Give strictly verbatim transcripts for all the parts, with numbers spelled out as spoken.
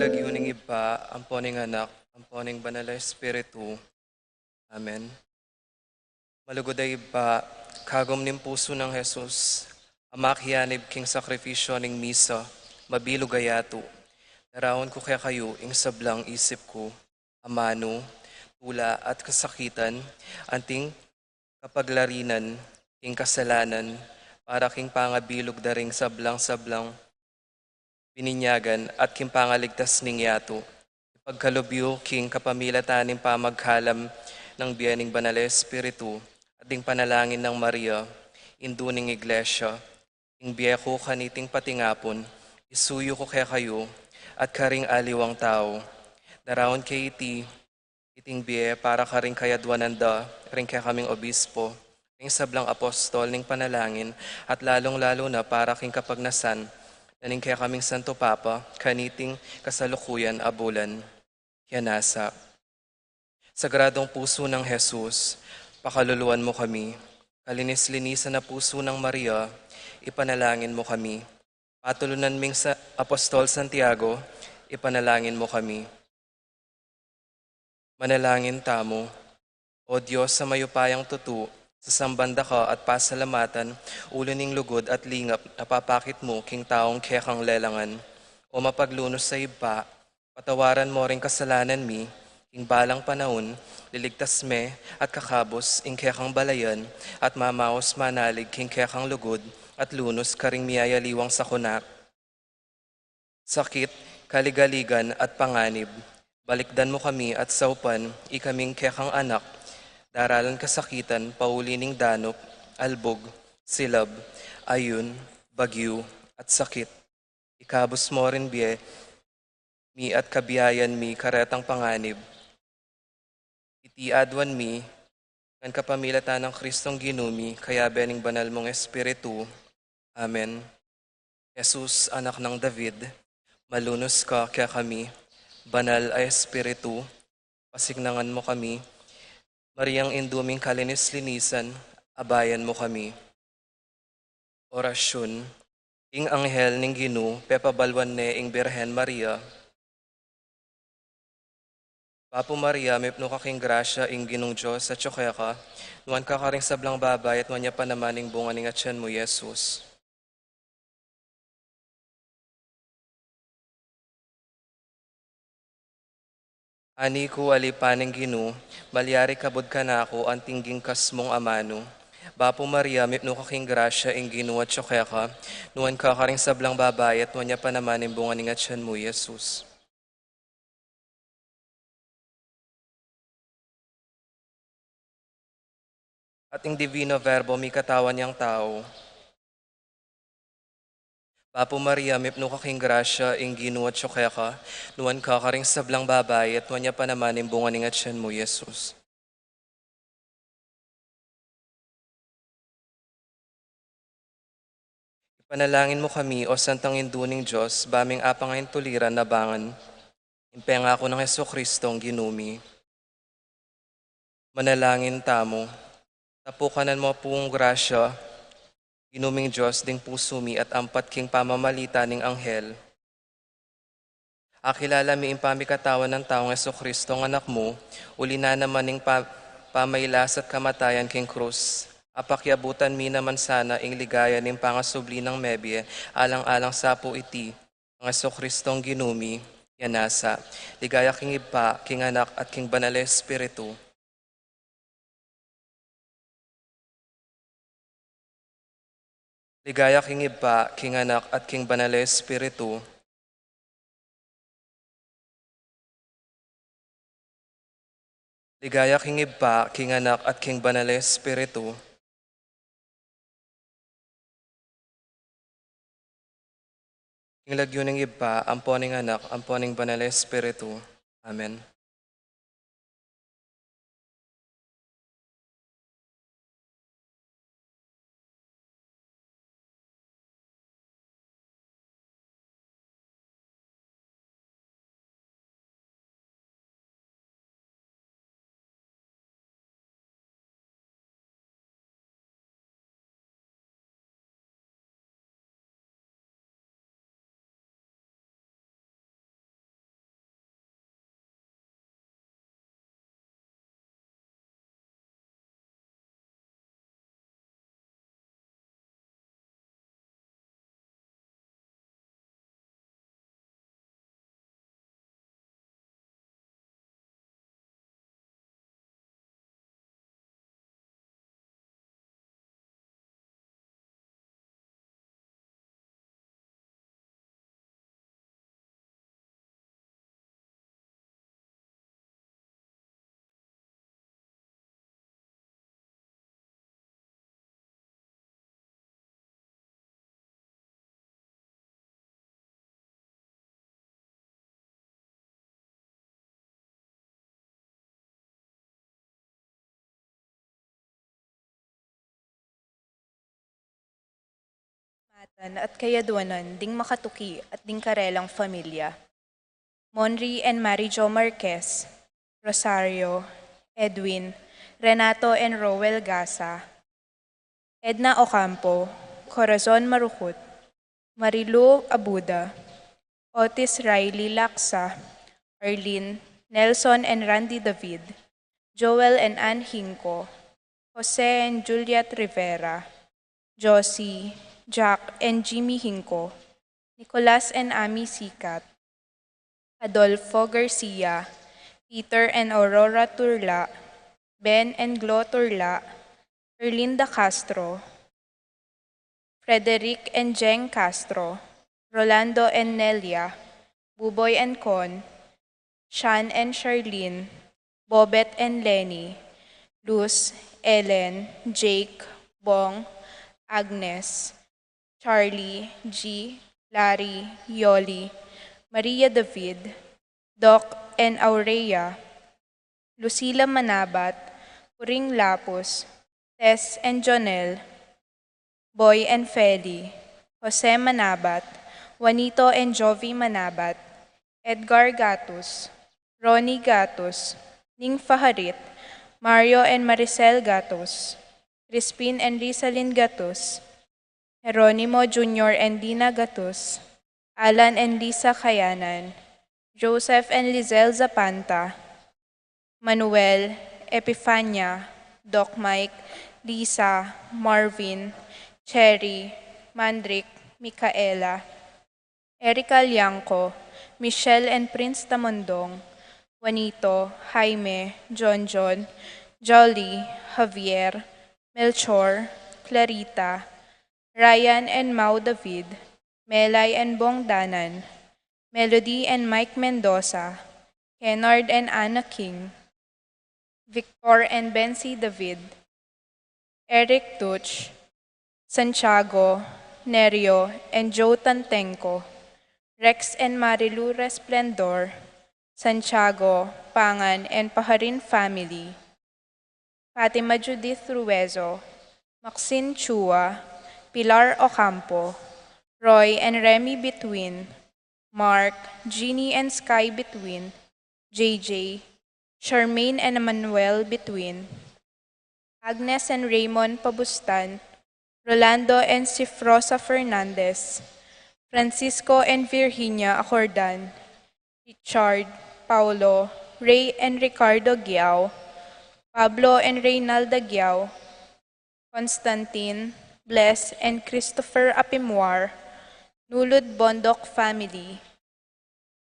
Lagyu ning Ibpa, ampo ning Anak, ampo ning Banal a Espiritu. Amen. Malugud a Ibpa, kagum ning pusu nang Jesus a makianib king sakrifisyu ning misa, mabilug a yatu, daraun ku kekayu ing sablang isip ku, amanu, tula at kasakitan, anting kapaglarinan king kasalanan, para king pangabilug da ring sablang-sablang bininyagan at king pangaligtas ning yatu. Ipagkalub yu king kapamilatan ning pamagkalam nang bie ning Banal a Espiritu at ding panalangin nang Maria, Indu ning Iglesia, ing bie ku kaniting patingapun, isuyu ku kekayu at karing aliwang tau. Daraun ke iti, iting bie para karing kayadwanan da ring kekaming obispo, ring sablang apostol ning panalangin, at lalung-lalu na para king kapagnasan na ning kekaming Santo Papa kaniting kasalukuyan a bulan. Yan nasa. Sagradong pusu nang Jesus, pakaluluan mu kami. Kalinis-linisan a pusu nang Maria, ipanalangin mu kami. Patulunan ming sa Apostol Santiago, ipanalangin mu kami. Manalangin tamu. O Dios a mayupayang tutu, sasamban da ka at pasalamatan, ulu ning lugud at lingap a papakit mu king taung kekang lelangan. O mapaglunus a Ibpa, patawaran mu ring kasalanan mi, king balang panaun, liligtas me at kakabus ing kekang balayan, at mamaus manalig king kekang lugud at lunus karing miyayaliwang sakuna, sakit, kaligaligan at panganib. Balikdan mu kami at saupan, ikaming kekang anak, daralan kasakitan, pauli ning danup, albug, silab, ayun, bagyu, at sakit. Ikabus mu ring bie mi at kabiayan mi karetang panganib. Iti aduan mi ngan kapamilatan nang Kristong Ginu mi, kayabe ning Banal mung Espiritu. Amen. Jesus, Anak nang David, malunus ka kekami. Banal a Espiritu, pasiknangan mu kami. Mariang Indu ming kalinis-linisan, abayan mu kami. Orasyun. Ing anghel ning Ginu pepabaluan ne ing Birhen Maria. Bapu Maria, mipnu ka king grasya, ing Ginung Dios atyu keka, nuan ka karing sablang babai at nuan ya pa naman ing bunga ning atian mu, Jesus. Ani ku, alipan ning Ginu, malyari kabud kanaku anting ing kas mung amanu. Bapu Maria, mipnu ka king grasya, ing Ginu atyu keka, nuan ka karing sablang babai at nuan ya pa naman ing bunga ning atian mu, Jesus. At ing Divino Verbo mikatawan yang tau. Bapu Maria, mipnu ka king grasya, ing Ginu atyu keka, nuan ka karing sablang babai, at nuan ya pa naman ing bunga ning atian mu, Jesus. Ipanalangin mu kami, O Santang Indu ning Dios, ba ming apangaintuliran a bangan ing pengaku nang Jesucristong Ginu mi. Manalangin tamu. Tapukanan mu pung grasya, Ginu ming Dios, ding pusu mi at ampat king pamamalita ning anghel. Akilala mi ing pamikatawan nang taung Jesucristong Anak mu, uli na naman ning pa-, pamailas at kamatayan king krus. Apakyabutan mi naman sana ing ligaya ning pangasubli nang mebie, alang-alang sa pu iti, nang Jesucristong Ginu mi, yan nasa. Ligaya king Ibpa, king Anak, at king Banal a Espiritu. Ligaya king Ibpa, king Anak, at king Banal a Espiritu. Ligaya king Ibpa, king Anak, at king Banal a Espiritu. King lagyu ning Ibpa, ampo ning Anak, ampo ning Banal a Espiritu. Amen. kapitan at kayaduanan ding makatuki at ding karelang familia. Monri and Mary Jo Marquez, Rosario, Edwin, Renato and Roel Gasa, Edna Ocampo, Corazon Marukut, Marilu Abuda, Otis Riley Laksa, Arlene, Nelson and Randy David, Joel and Ann Hinco, Jose and Juliet Rivera, Josie, Jack and Jimmy Hinco, Nicolas and Ami Sikat, Adolfo Garcia, Peter and Aurora Turla, Ben and Glo Turla, Erlinda Castro, Frederick and Jeng Castro, Rolando and Nelia, Buboy and Con, Shan and Charlene, Bobet and Lenny, Luz, Ellen, Jake, Bong, Agnes, Charlie, G, Larry, Yoli, Maria David, Doc and Aurea, Lucila Manabat, Puring Lapus, Tess and Jonel, Boy and Feli, Jose Manabat, Juanito and Jovi Manabat, Edgar Gatus, Ronnie Gatus, Ning Faharit, Mario and Maricel Gatus, Crispin and Rizalin Gatus, Jeronimo Junior and Dina Gatus, Alan and Lisa Kayanan, Joseph and Lizelle Zapanta, Manuel, Epifania, Doc Mike, Lisa, Marvin, Cherry, Mandrick, Micaela, Erica Liangco, Michelle and Prince Tamundong, Juanito, Jaime, John John, Jolly, Javier, Melchor, Clarita, Ryan and Mau David, Melay and Bong Danan, Melody and Mike Mendoza, Kennard and Anna King, Victor and Bensi David, Eric Tuch, Santiago, Nerio and Joe Tantenco, Rex and Marilu Resplendor, Santiago, Pangan and Paharin family, Fatima Judith Ruezo, Maxine Chua, Pilar Ocampo, Roy and Remy Between, Mark, Jeannie and Sky Between, J J, Charmaine and Emmanuel Between, Agnes and Raymond Pabustan, Rolando and Sifrosa Fernandez, Francisco and Virginia Acordan, Richard, Paulo, Ray and Ricardo Giao, Pablo and Reynalda Giao, Constantine, Bless and Christopher Apimwar, Nulud Bondoc family,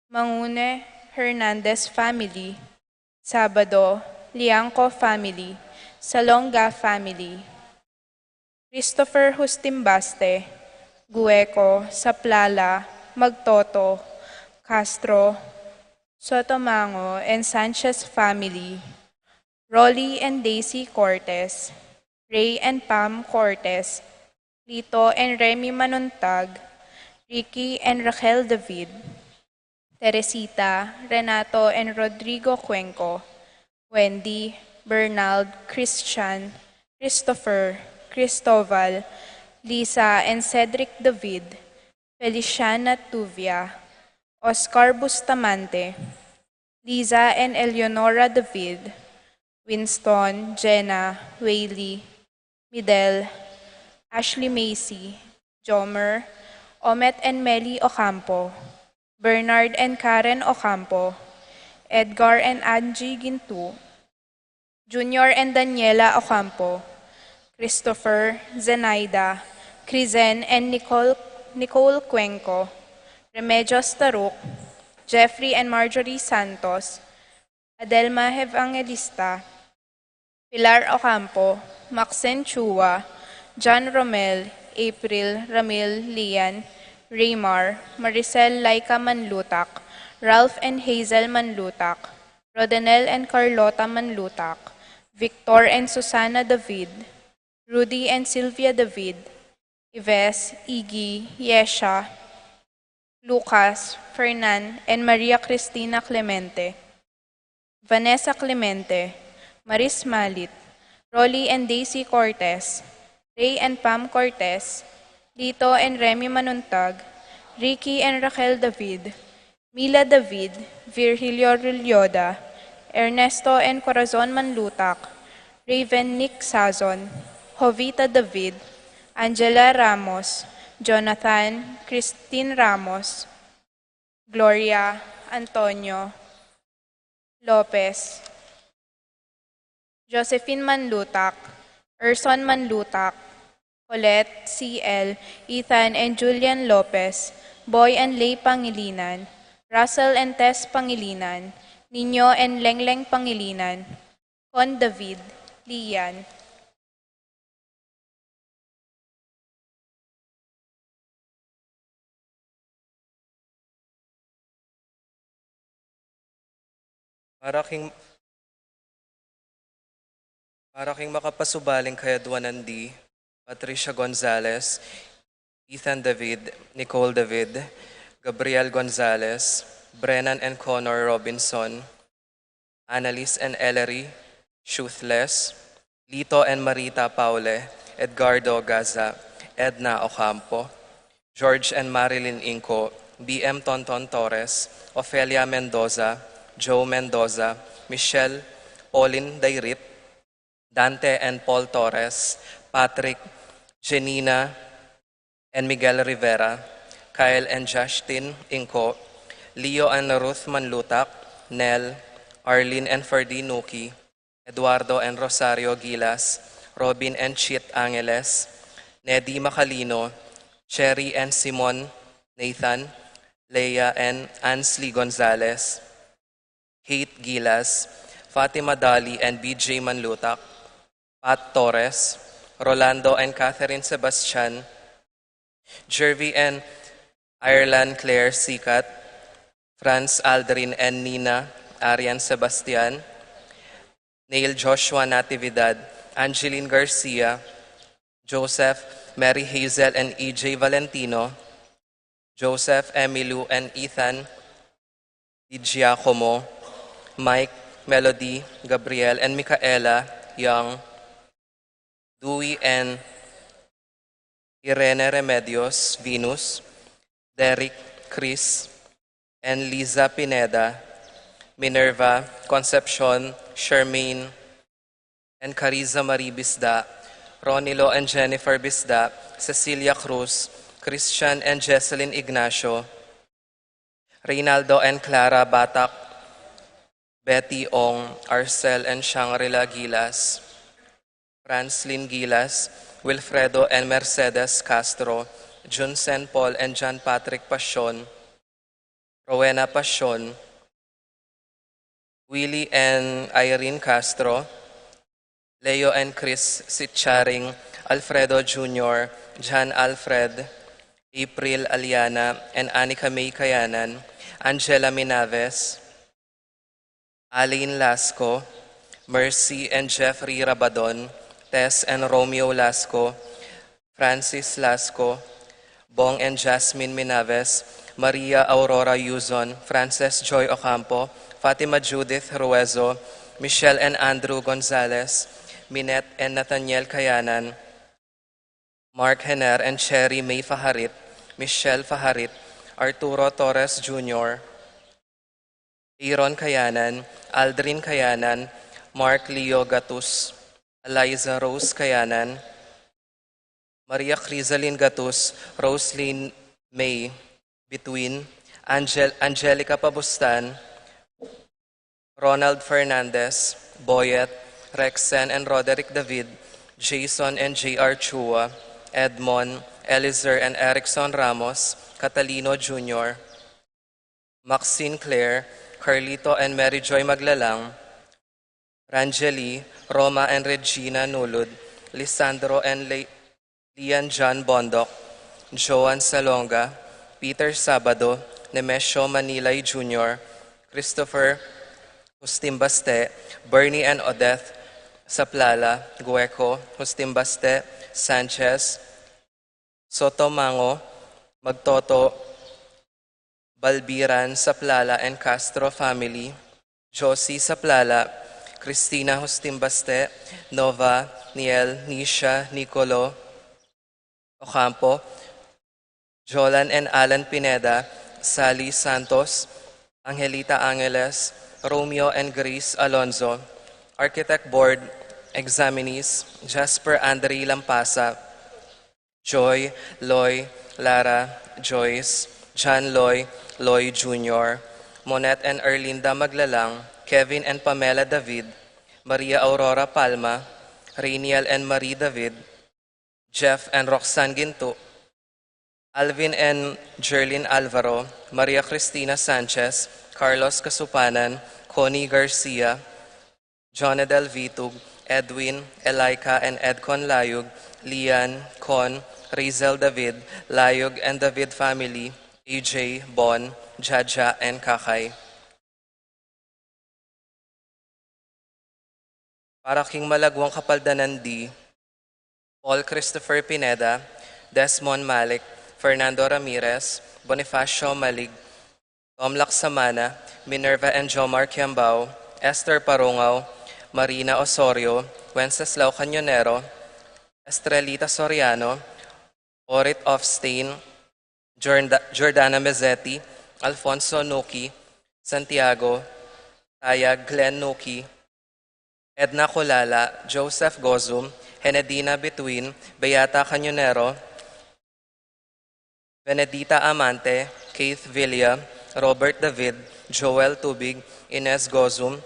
Mangune Hernandez family, Sabado, Liangco family, Salonga family, Christopher Justin Baste, Gueco, Saplala, Magtoto, Castro, Sotomango and Sanchez family, Rolly and Daisy Cortez, Ray and Pam Cortez, Lito and Remy Manuntag, Ricky and Raquel David, Teresita, Renato and Rodrigo Cuenco, Wendy, Bernald, Christian, Christopher, Cristobal, Lisa and Cedric David, Feliciana Tuvia, Oscar Bustamante, Liza and Eleonora David, Winston, Jenna, Whaley, Midel, Ashley Macy, Jomer, Omet and Melly Ocampo, Bernard and Karen Ocampo, Edgar and Angie Gintu, Junior and Daniela Ocampo, Christopher, Zenaida, Crizen and Nicole, Nicole Cuenco, Remedios Taruk, Jeffrey and Marjorie Santos, Adelma Evangelista, Pilar Ocampo, Maxine Chua, John Romel, April, Ramil, Lian, Raymar, Maricel Laika Manlutak, Ralph and Hazel Manlutak, Rodanel and Carlota Manlutak, Victor and Susana David, Rudy and Sylvia David, Ives, Iggy, Yesha, Lucas, Fernan, and Maria Cristina Clemente, Vanessa Clemente, Maris Malit, Rolly and Daisy Cortez, Ray and Pam Cortez, Lito and Remy Manuntag, Ricky and Raquel David, Mila David, Virgilio Rulioda, Ernesto and Corazon Manlutak, Raven Nick Sazon, Jovita David, Angela Ramos, Jonathan, Christine Ramos, Gloria, Antonio, Lopez, Josephine Manlutak, Erson Manlutak, Colette, C L, Ethan and Julian Lopez, Boy and Lay Pangilinan, Russell and Tess Pangilinan, Nino and Lengleng Pangilinan, Con David, Lian. Para king, para king makapasubaling kayadwanan di, Patricia Gonzalez, Ethan David, Nicole David, Gabriel Gonzalez, Brennan and Connor Robinson, Annalise and Ellery, Shuthless, Lito and Marita Paule, Edgardo Gaza, Edna Ocampo, George and Marilyn Inco, B M Tonton Torres, Ofelia Mendoza, Joe Mendoza, Michelle, Pauline Dairit, Dante and Paul Torres, Patrick, Jenina, and Miguel Rivera, Kyle and Justin Inco, Leo and Ruth Manlutak, Nel, Arlene and Ferdy Nuki, Eduardo and Rosario Gilas, Robin and Chit Angeles, Nedi Macalino, Cherry and Simon, Nathan, Leia and Ansley Gonzalez, Kate Gilas, Fatima Dali and B J Manlutak, Pat Torres, Rolando and Catherine Sebastian, Jervy and Ireland Claire Sikat, Franz Aldrin and Nina Arian Sebastian, Neil Joshua Natividad, Angeline Garcia, Joseph, Mary Hazel and E J Valentino, Joseph, Emilu and Ethan Di Giacomo, Mike, Melody, Gabriel and Micaela Young, Dewey and Irene Remedios, Venus, Derek, Chris, and Liza Pineda, Minerva, Concepcion, Charmaine, and Cariza Marie Bisda, Ronilo and Jennifer Bisda, Cecilia Cruz, Christian and Jesselyn Ignacio, Reynaldo and Clara Batak, Betty Ong, Arcel and Shangri-La Gilas, Franslin Gilas, Wilfredo and Mercedes Castro, Junsen Paul and John Patrick Pasion, Rowena Pasion, Willie and Irene Castro, Leo and Chris Sitcharing, Alfredo Junior, John Alfred, April Aliana, and Anika May Kayanan, Angela Minaves, Aline Lasco, Mercy and Jeffrey Rabadon, Tess and Romeo Lasco, Francis Lasco, Bong and Jasmine Minaves, Maria Aurora Yuzon, Frances Joy Ocampo, Fatima Judith Ruezo, Michelle and Andrew Gonzalez, Minette and Nathaniel Kayanan, Mark Hener and Cherry May Faharit, Michelle Faharit, Arturo Torres Junior, Aaron Kayanan, Aldrin Kayanan, Mark Leo Gatus, Eliza Rose Kayanan, Maria Crisalin Gatus, Roslyn May Bituin, Angel-, Angelica Pabustan, Ronald Fernandez, Boyet, Rexen and Roderick David, Jason and J R Chua, Edmond, Elizer and Erickson Ramos, Catalino Junior, Maxine Claire, Carlito and Mary Joy Maglalang, Rangeli, Roma and Regina Nulud, Lisandro and Le-, Lian John Bondoc, Joan Salonga, Peter Sabado, Nemesio Manilay Junior, Christopher Justin Baste, Bernie and Odette Saplala, Gueco, Justin Baste, Sanchez, Soto Mango, Magtoto, Balbiran Saplala and Castro family, Josie Saplala, Christina Justin Baste, Nova, Niel, Nisha, Nicolo Ocampo, Jolan and Alan Pineda, Sally Santos, Angelita Angeles, Romeo and Grace Alonzo, Architect Board, examinees, Jasper Andre Lampasa, Joy, Loy, Lara, Joyce, John Loy, Loy Junior, Monette and Erlinda Maglalang, Kevin and Pamela David, Maria Aurora Palma, Rainiel and Marie David, Jeff and Roxanne Ginto, Alvin and Jerlyn Alvaro, Maria Cristina Sanchez, Carlos Casupanan, Connie Garcia, Jonadel Vitug, Edwin, Elika and Edcon Layug, Lian, Con, Razel David, Layug and David family, A J, Bon, Jaja, and Kakay. Para king malagwang kapaldanan di, Paul Christopher Pineda, Desmond Malik, Fernando Ramirez, Bonifacio Malig, Tom Laksamana, Minerva and Jomar Kiambao, Esther Parungaw, Marina Osorio, Wenceslao Cañonero, Estrelita Soriano, Orit Ofstain, Jorda-, Jordana Mezzetti, Alfonso Nuki, Santiago, Taya Glenn Nuki, Edna Colala, Joseph Gozum, Henedina Between, Beata Cañonero, Benedita Amante, Keith Villa, Robert David, Joel Tubig, Ines Gozum,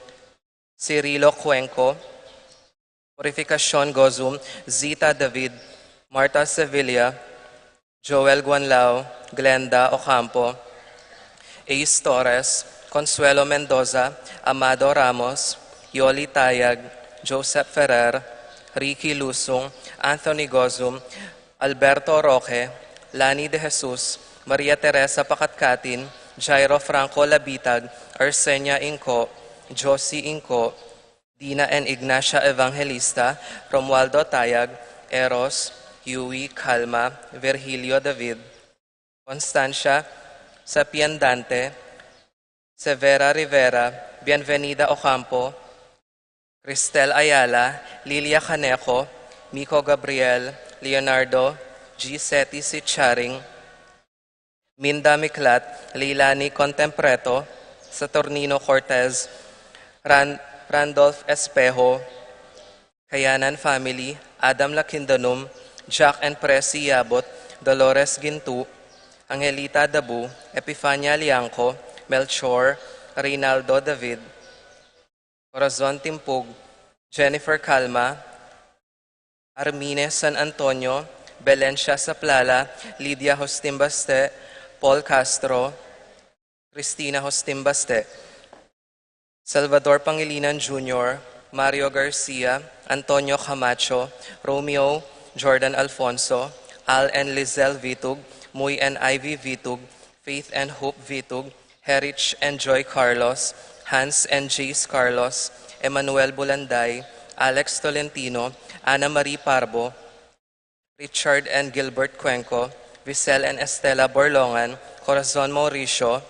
Cirilo Cuenco, Purificacion Gozum, Zita David, Martha Sevilla, Joel Guanlao, Glenda Ocampo, Ace Torres, Consuelo Mendoza, Amado Ramos, Yoli Tayag, Joseph Ferrer, Ricky Lusung, Anthony Gozum, Alberto Roque, Lani De Jesus, Maria Teresa Pacatcatin, Jairo Franco Labitag, Arsenia Inco, Josie Inco, Dina and Ignacia Evangelista, Romualdo Tayag, Eros, Yui, Calma, Virgilio David, Constancia, Sapien Dante, Severa Rivera, Bienvenida Ocampo, Cristel Ayala, Lilia Caneco, Miko Gabriel, Leonardo, G. Seti Sicharing, Minda Miklat, Leilani Contempreto, Saturnino Cortez, Ran-, Randolph Espejo, Kayanan family, Adam Lakindanum, Jack and Presi Yabot, Dolores Gintu, Angelita Dabu, Epifania Liangco, Melchor, Reynaldo David, Corazon Timpug, Jennifer Calma, Armine San Antonio, Belencia Saplala, Lydia Hostin Baste, Paul Castro, Cristina Hostin Baste, Salvador Pangilinan Junior, Mario Garcia, Antonio Camacho, Romeo, Jordan Alfonso, Al and Lizelle Vitug, Muy and Ivy Vitug, Faith and Hope Vitug, Herich and Joy Carlos, Hans and Jace Carlos, Emmanuel Bulanday, Alex Tolentino, Ana Marie Parbo, Richard and Gilbert Cuenco, Visel and Estela Borlongan, Corazon Mauricio,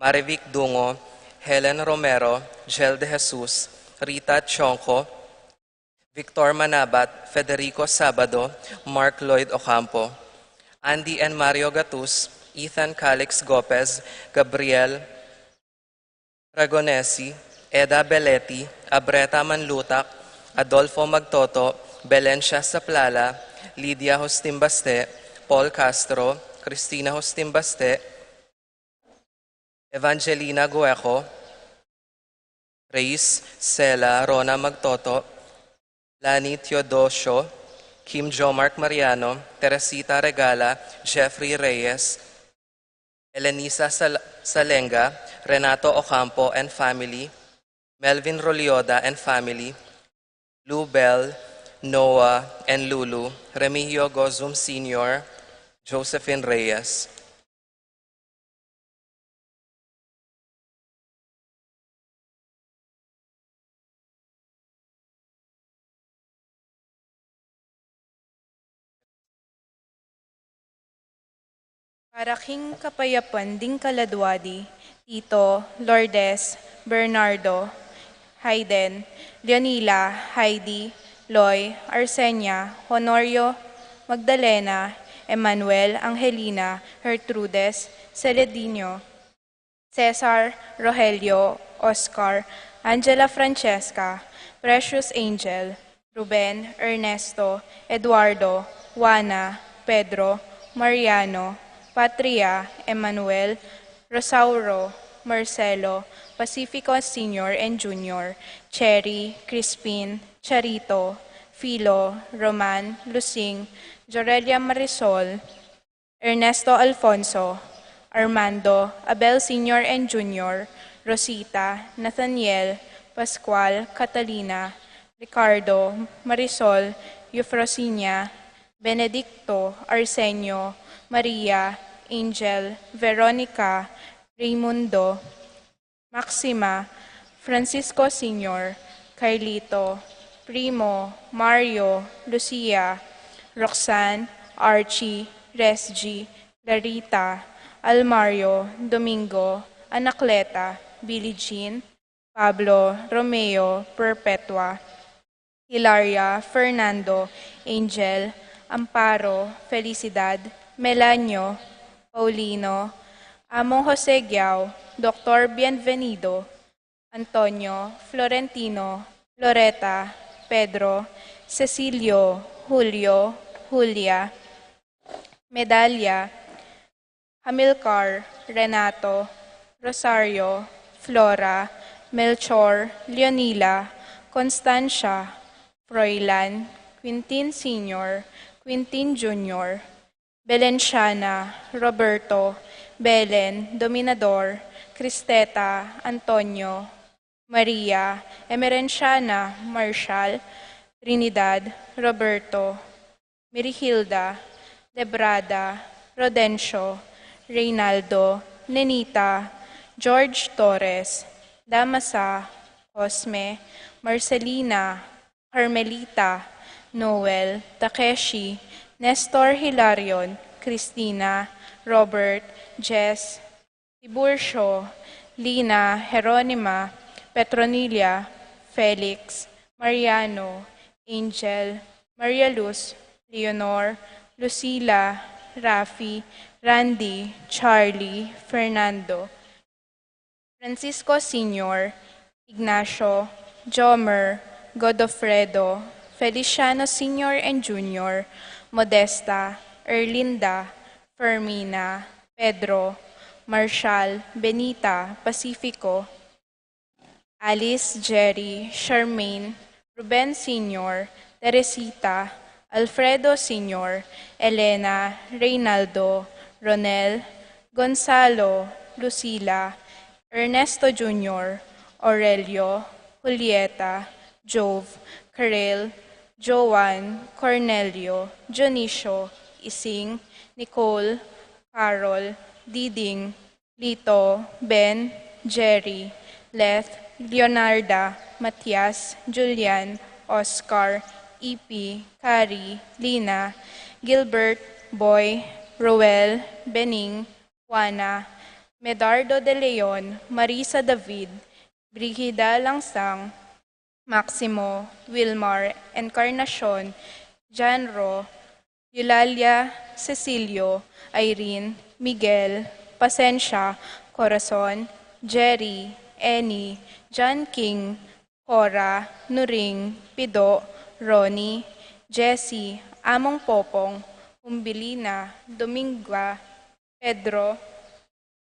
Marivic Dungo, Helen Romero, Jel De Jesus, Rita Chonco, Victor Manabat, Federico Sabado, Mark Lloyd Ocampo, Andy and Mario Gatus, Ethan Calix Gopez, Gabriel Ragonesi, Eda Belletti, Abreta Manlutak, Adolfo Magtoto, Belencia Saplala, Lydia Hostin Baste, Paul Castro, Cristina Hostin Baste, Evangelina Gueco, Reis, Sela, Rona Magtoto, Lani Teodosio, Kim Jo Mark Mariano, Teresita Regala, Jeffrey Reyes, Elenisa Sal-, Salenga, Renato Ocampo and family, Melvin Rolioda and family, Lou Bell, Noah and Lulu, Remigio Gozum Senior, Josephine Reyes. Para king kapayapan ding kaladwa di, Tito, Lourdes, Bernardo, Hayden, Leonila, Heidi, Loy, Arsenia, Honorio, Magdalena, Emmanuel, Angelina, Gertrudes, Celedino, Cesar, Rogelio, Oscar, Angela Francesca, Precious Angel, Ruben, Ernesto, Eduardo, Juana, Pedro, Mariano, Patria, Emmanuel, Rosauro, Marcelo, Pacifico Senior and Junior, Cherry, Crispin, Charito, Filo, Roman, Lusing, Jorelia Marisol, Ernesto Alfonso, Armando, Abel Senior and Junior, Rosita, Nathaniel, Pascual, Catalina, Ricardo, Marisol, Eufrosinia, Benedicto, Arsenio, Maria, Angel, Veronica, Raimundo, Maxima, Francisco Senior, Carlito, Primo, Mario, Lucia, Roxanne, Archie, Resgie, Larita, Almario, Domingo, Anacleta, Billie Jean, Pablo, Romeo, Perpetua, Hilaria, Fernando, Angel, Amparo, Felicidad, Melanio, Paulino, Among Jose Giao, Doctor Bienvenido, Antonio, Florentino, Loreta, Pedro, Cecilio, Julio, Julia, Medalia, Hamilcar, Renato, Rosario, Flora, Melchor, Leonila, Constancia, Froilan, Quintin Senior, Quintin Junior, Belenciana, Roberto, Belen, Dominador, Cristeta, Antonio, Maria, Emerenciana, Marshall, Trinidad, Roberto, Mirihilda, Debrada, Rodencio, Reynaldo, Nenita, George Torres, Damasa, Cosme, Marcelina, Carmelita, Noel, Takeshi, Nestor, Hilarion, Cristina, Robert, Jess, Tiburcio, Lina, Jeronima, Petronilla, Felix, Mariano, Angel, Maria Luz, Leonor, Lucila, Rafi, Randy, Charlie, Fernando, Francisco Senior, Ignacio, Jomer, Godofredo, Feliciano Senior and Junior, Modesta, Erlinda, Fermina, Pedro, Marshall, Benita, Pacifico, Alice, Jerry, Charmaine, Ruben Senior, Teresita, Alfredo Senior, Elena, Reynaldo, Ronel, Gonzalo, Lucila, Ernesto Junior, Aurelio, Julieta, Jove, Karel, Joan, Cornelio, Dionisio, Ising, Nicole, Carol, Diding, Lito, Ben, Jerry, Leth, Leonarda, Matias, Julian, Oscar, Ipi, Kari, Lina, Gilbert, Boy, Roel, Bening, Juana, Medardo de Leon, Marisa David, Brigida Langsang, Maximo, Wilmar, Encarnacion, Janro, Eulalia, Cecilio, Irene, Miguel, Pasensia, Corazon, Jerry, Annie, John King, Cora, Nuring, Pido, Ronnie, Jessie, Among Popong, Umbilina, Dominga, Pedro,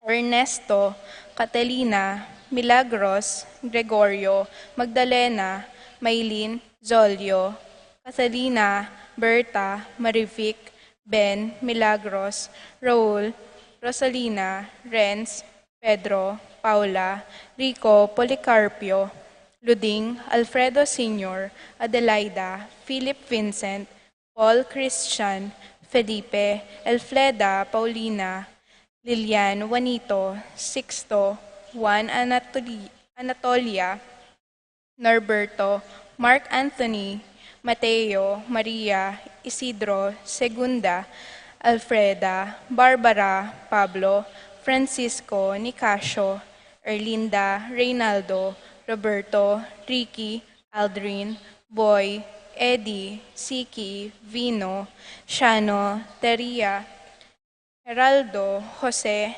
Ernesto, Catalina, Milagros, Gregorio, Magdalena, Maylin, Zolio, Catalina, Berta, Marivic, Ben, Milagros, Raul, Rosalina, Renz, Pedro, Paula, Rico, Policarpio, Luding, Alfredo Senior, Adelaida, Philip Vincent, Paul, Christian, Felipe, Elfleda, Paulina, Lilian, Juanito, Sixto, Juan, Anatoli-, Anatolia, Norberto, Mark Anthony, Mateo, Maria, Isidro, Segunda, Alfreda, Barbara, Pablo, Francisco, Nicasio, Erlinda, Reynaldo, Roberto, Ricky, Aldrin, Boy, Eddie, Siki, Vino, Shano, Teria, Geraldo, Jose,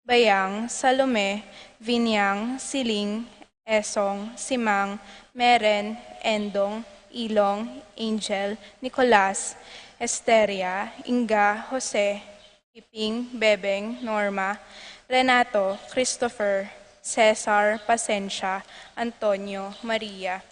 Bayang, Salome, Vinyang, Siling, Esong, Simang, Meren, Endong, Ilong, Angel, Nicolas, Esteria, Inga, Jose, Piping, Bebeng, Norma, Renato, Christopher, Cesar, Pasensia, Antonio, Maria,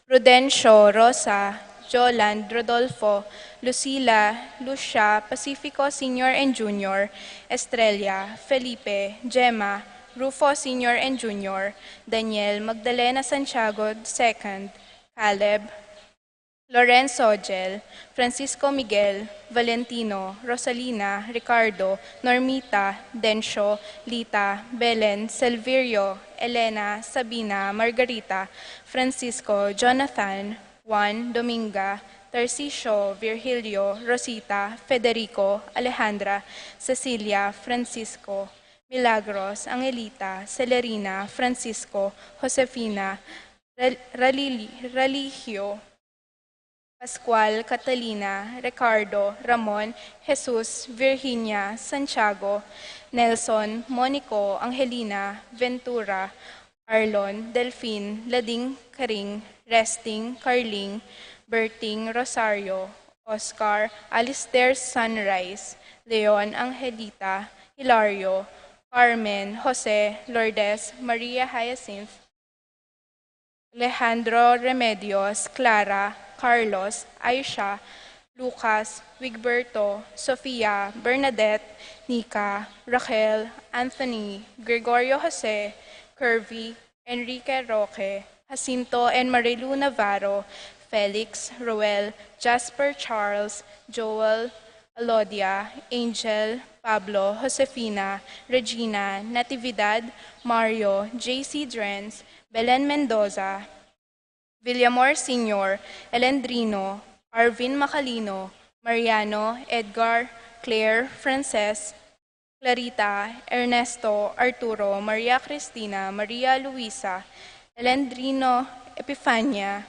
Prudencio, Rosa, Joland, Rodolfo, Lucila, Lucia, Pacifico Senior and Junior, Estrella, Felipe, Gemma, Rufo Senior and Junior, Daniel, Magdalena Santiago the second, Caleb, Lorenzo Jel, Francisco Miguel, Valentino, Rosalina, Ricardo, Normita, Dencio, Lita, Belen, Silverio, Elena, Sabina, Margarita, Francisco, Jonathan, Juan, Dominga, Tarcisio, Virgilio, Rosita, Federico, Alejandra, Cecilia, Francisco, Milagros, Angelita, Celerina, Francisco, Josefina, Rel-, Ralili-, Religio, Pascual, Catalina, Ricardo, Ramon, Jesus, Virginia, Santiago, Nelson, Monico, Angelina, Ventura, Arlon, Delfin, Lading, Karing, Resting, Carling, Berting, Rosario, Oscar, Alistair, Sunrise, Leon, Angelita, Hilario, Carmen, Jose, Lourdes, Maria Hyacinth, Alejandro, Remedios, Clara, Carlos, Aisha, Lucas, Wigberto, Sofia, Bernadette, Nika, Raquel, Anthony, Gregorio Jose, Curvy, Enrique Roque, Jacinto and Marilu Navarro, Felix, Roel, Jasper Charles, Joel, Alodia, Angel, Pablo, Josefina, Regina, Natividad, Mario, J C Drens, Belen Mendoza, Villamor Senior, Elendrino, Arvin Macalino, Mariano, Edgar, Claire, Frances, Clarita, Ernesto, Arturo, Maria Cristina, Maria Luisa, Elendrino, Epifania,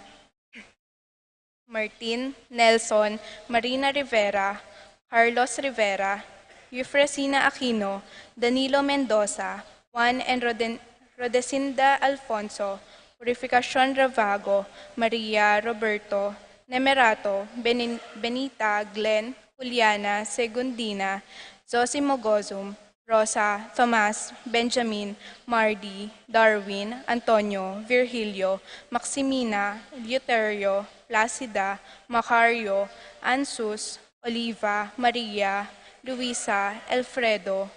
Martin, Nelson, Marina Rivera, Carlos Rivera, Eufresina Aquino, Danilo Mendoza, Juan and Roden-, Rodesinda Alfonso, Purificacion Ravago, Maria Roberto, Nemerato, Benin-, Benita, Glenn, Juliana, Segundina, Zosimo Gozum, Rosa, Tomas, Benjamin, Mardy, Darwin, Antonio, Virgilio, Maximina, Eleuterio, Placida, Macario, Ansus, Oliva, Maria, Luisa, Alfredo,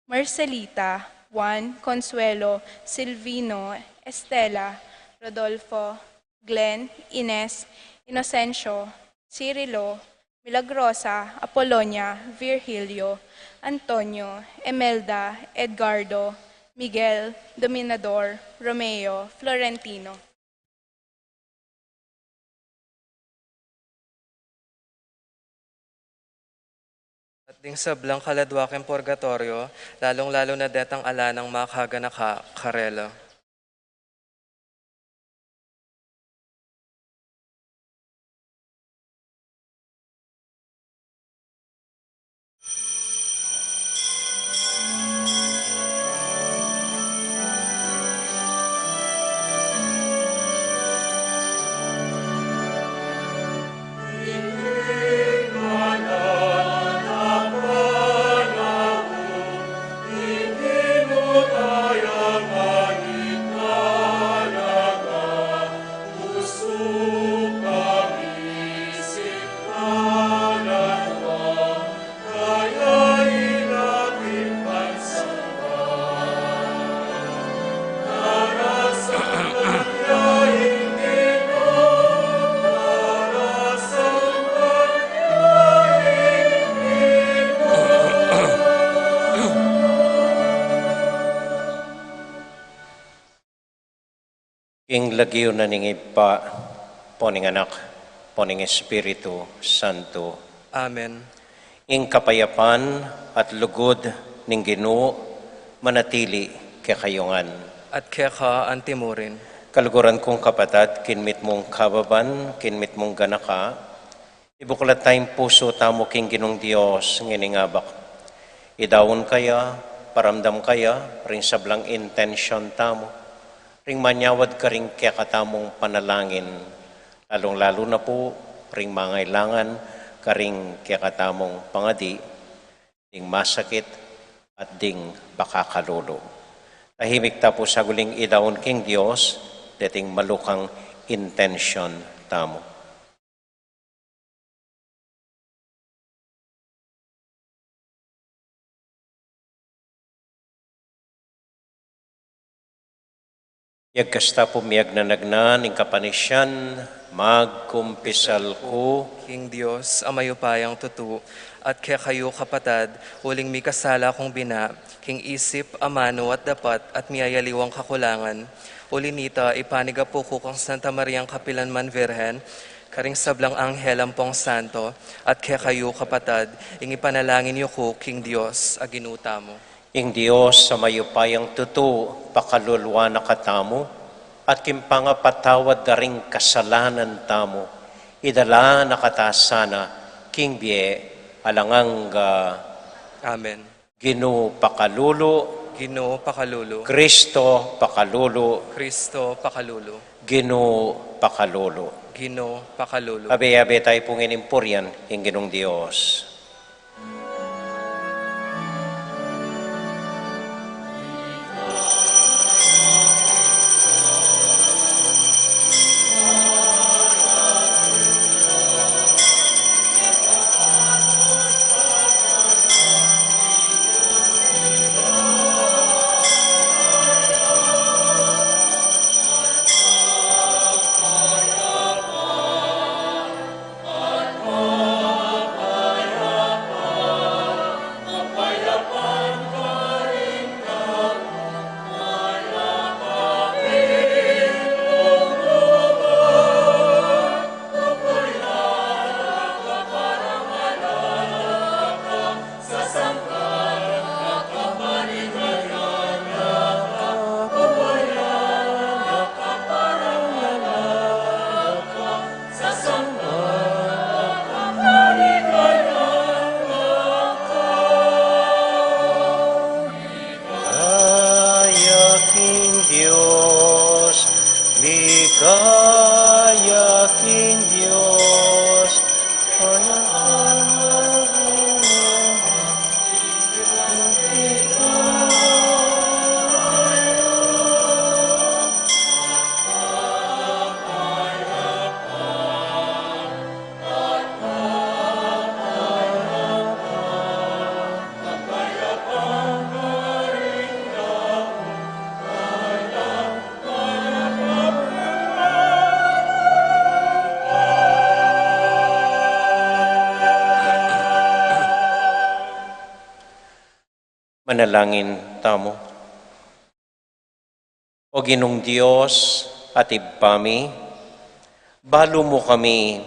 Marcelita, Juan, Consuelo, Silvino, Estela, Rodolfo, Glenn, Ines, Inocencio, Cirilo, Milagrosa, Apolonia, Virgilio, Antonio, Emelda, Edgardo, Miguel, Dominador, Romeo, Florentino. At ding sablang kaladwa king purgatorio, lalung-lalu na detang ala nang makaganaka karela. Ing lagyu na ning Ibpa, ampo ning Anak, ampo ning Espiritu Santo. Amen. Ing kapayapan at lugud ning Ginu manatili kekayu ngan. At keka antimurin. Kaluguran kung kapatad, king mitmung kababan, king mitmung ganaka, ibuklat ta ing pusu tamu king Ginung Dios, ngening abak. Idaun kaya, paramdam kaya, ring sablang intensyon tamu, ring manyawad karing kekatamung panalangin, lalung-lalu na pu, ring mangailangan karing kekatamung pangadi, ding masakit, at ding pakakalulu. Tahimik ta pu sa guling idaun king Dios, deting malukang intensyon tamu. Yagkas ta pu miyagnanagnan ing kapanisian, magkumpisal ku king Dios a mayupayang tutu, at kekayu kapatad, uling mikasala kung bina, king isip, amanu at dapat, at miyayaliwang kakulangan. Uli nita, ipanigapu ku kang Santa Mariang kapilanman Virgen, karing sablang anghel ampong santo, at kekayu kapatad, ing ipanalangin yu ku king Dios a Ginu tamu. Ing Dios a mayupayang tutu, pakaluluan na katamu, at king pangapatawad da ring kasalanan tamu, idala na kata sana king bie alang angga. Amen. Ginu pakalulu. Ginu pakalulu. Kristo pakalulu. Kristo pakalulu. Ginu pakalulu. Ginu pakalulu. Abe-abe tayu pu ngening purian ing Ginung Dios. Ligaya king Dios, ligaya king Dios, kaya Manalangin tamu. O Ginung Dios at Ibpa mi, balu mu kami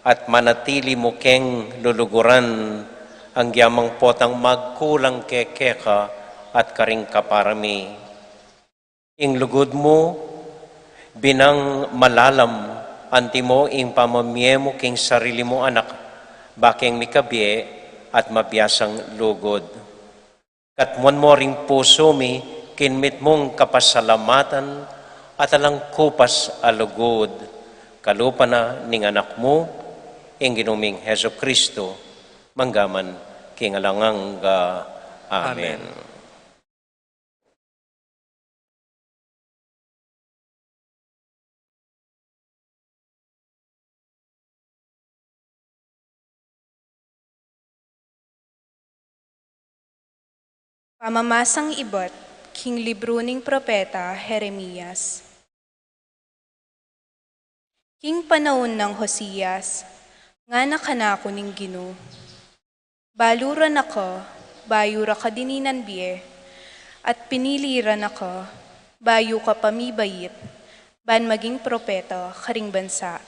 at manatili mu keng luluguran anggyamang potang magkulang kekeka at karing kapara mi. Ing lugud mu, binang malalam, antimo ing pamamie mu king sarili mung Anak, bakeng mikabie at mabiasang lugud. Katmuan mu ring pusu mi king mitmung kapasalamatan at alang kupas a lugud, kalupa na ning Anak mu, ing Ginu ming Jesucristo, manggaman king alang angga. Amen. Amen. Pamamasang ibat king libru ning propeta Jeremias. King panaun nang Josias, ngana kanaku ning Ginu, balu ra na ka, bayu ra ka dininan bie, at pinili ra na ka, bayu ka pa mibait, ban maging propeta karing bansa.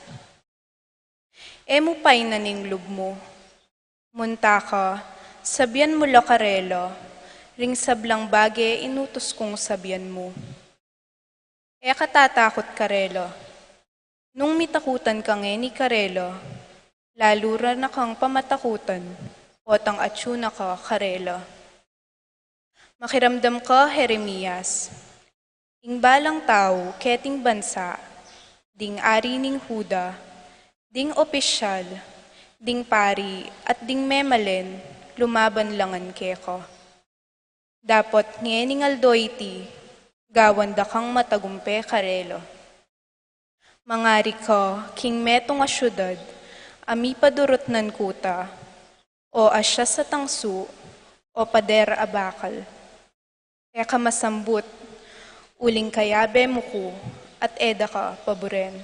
E mu paynan ing lub mu. Munta ka, sabian mu la karela, ring sablang bage inutus kung sabian mu. e ka tatakut karela. Nung mitakutan ka ngeni karela, lalu ra na kang pamatakutan, potang atyu na ka karela. Makiramdam ka, Jeremias. Ing balang tau keting bansa, ding ari ning Juda, ding opisyal, ding pari, at ding memalen, lumaban la ngan keka. Dapot ngening aldo iti, gawan da kang matagumpe karela. Mangari ka king metung a syudad a mipadurutnan kuta, o asya sa tangsu, o pader a bakal. E ka masambut, uling kayabe mu ku, at e da ka paburen.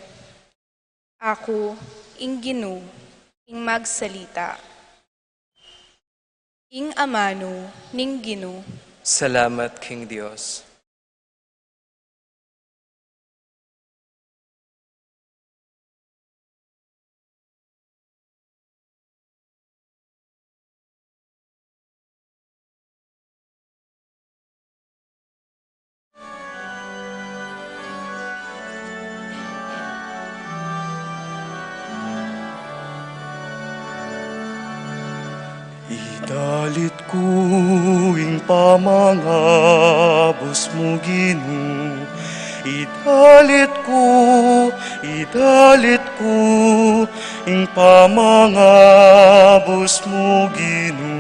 Aku, ing Ginu, ing magsalita. Ing amanu ning Ginu. Salamat king Dios. Idalit ku ing pamangabus mu, Ginu. Idalit ku, idalit ku ing pamangabus mu, Ginu.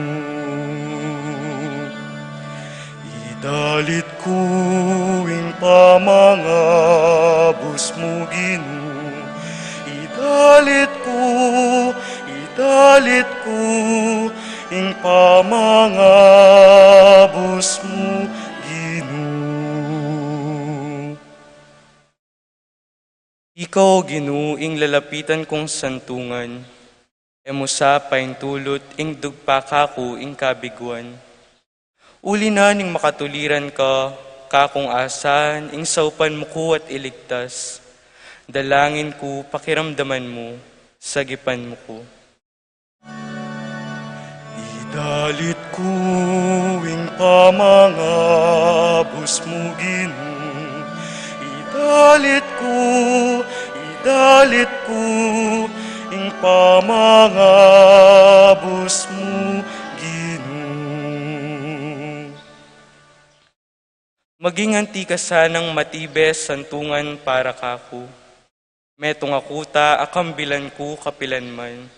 Idalit ku ing pamangabus mu, Ginu. Idalit ku, idalit ku ing pamangabus mu, Ginu. Ika, O Ginu, ing lalapitan kung santungan, e mu sa paintulut ing dugpa kaku ing kabiguan. Uli na ning makatuliran ka, kakung asahan ing saupan mu ku at iligtas. Dalangin ku, pakiramdaman mu, sagipan mu ku. Idalit ku ing pamangabus mu, Ginu. Idalit ku, idalit ku ing pamangabus mu, Ginu. Maging anti ka sanang matibe santungan para kaku. Metung a kuta a kambilan ku kapilanman.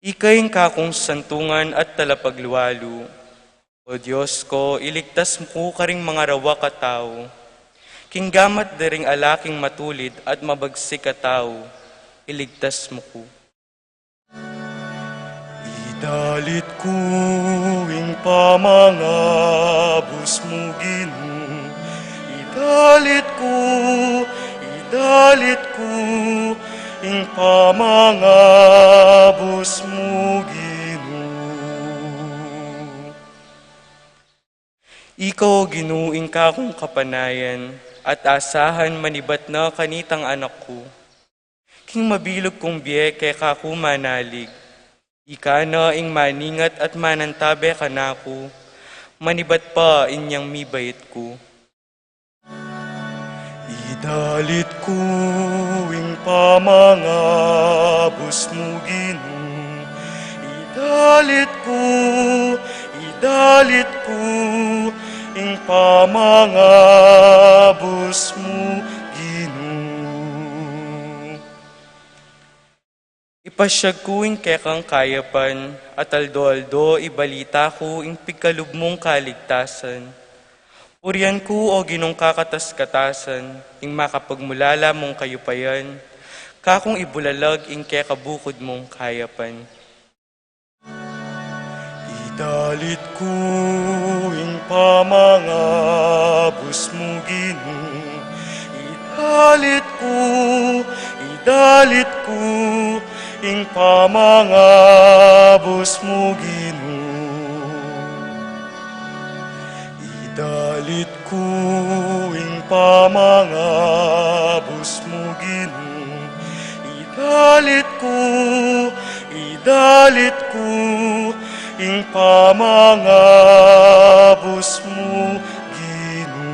Ika ing kakung santungan at talapaglualu. O Dios ko, iligtas mu ku karing mangarawak a tau. King gamat da ring ala king matulid at mabagsik a tau, iligtas mu ku. Idalit ku ing pamangabus mu, Ginu. Idalit ku, idalit ku ing pamangabus mu, Ginu. Ika, O Ginu, ing kakung kapanayan, at asahan manibat na kanitang anak ku. King mabilug kung bie keka ku manalig. Ika na ing maningat at manantabe kanaku, manibat pa inyang mibait ku. Idalit ku ing pamangabus mu, Ginu. Idalit ku, idalit ku ing pamangabus mu, Ginu. Ipasyag ku ing kekang kayapan, at aldo-aldo ibalita ku ing pigkalub mung kaligtasan. Purian ku, O Ginung kakatas-katasan, ing makapagmulala mung kayupayan, kakung ibulalag ing kekabukud mung kayapan. Idalit ku ing pamangabus mu, Ginu. Idalit ku, idalit ku ing pamangabus mu, Ginu. Idalit ku ing pamangabus mu, Ginu. Idalit ku, idalit ku ing pamangabus mu, Ginu.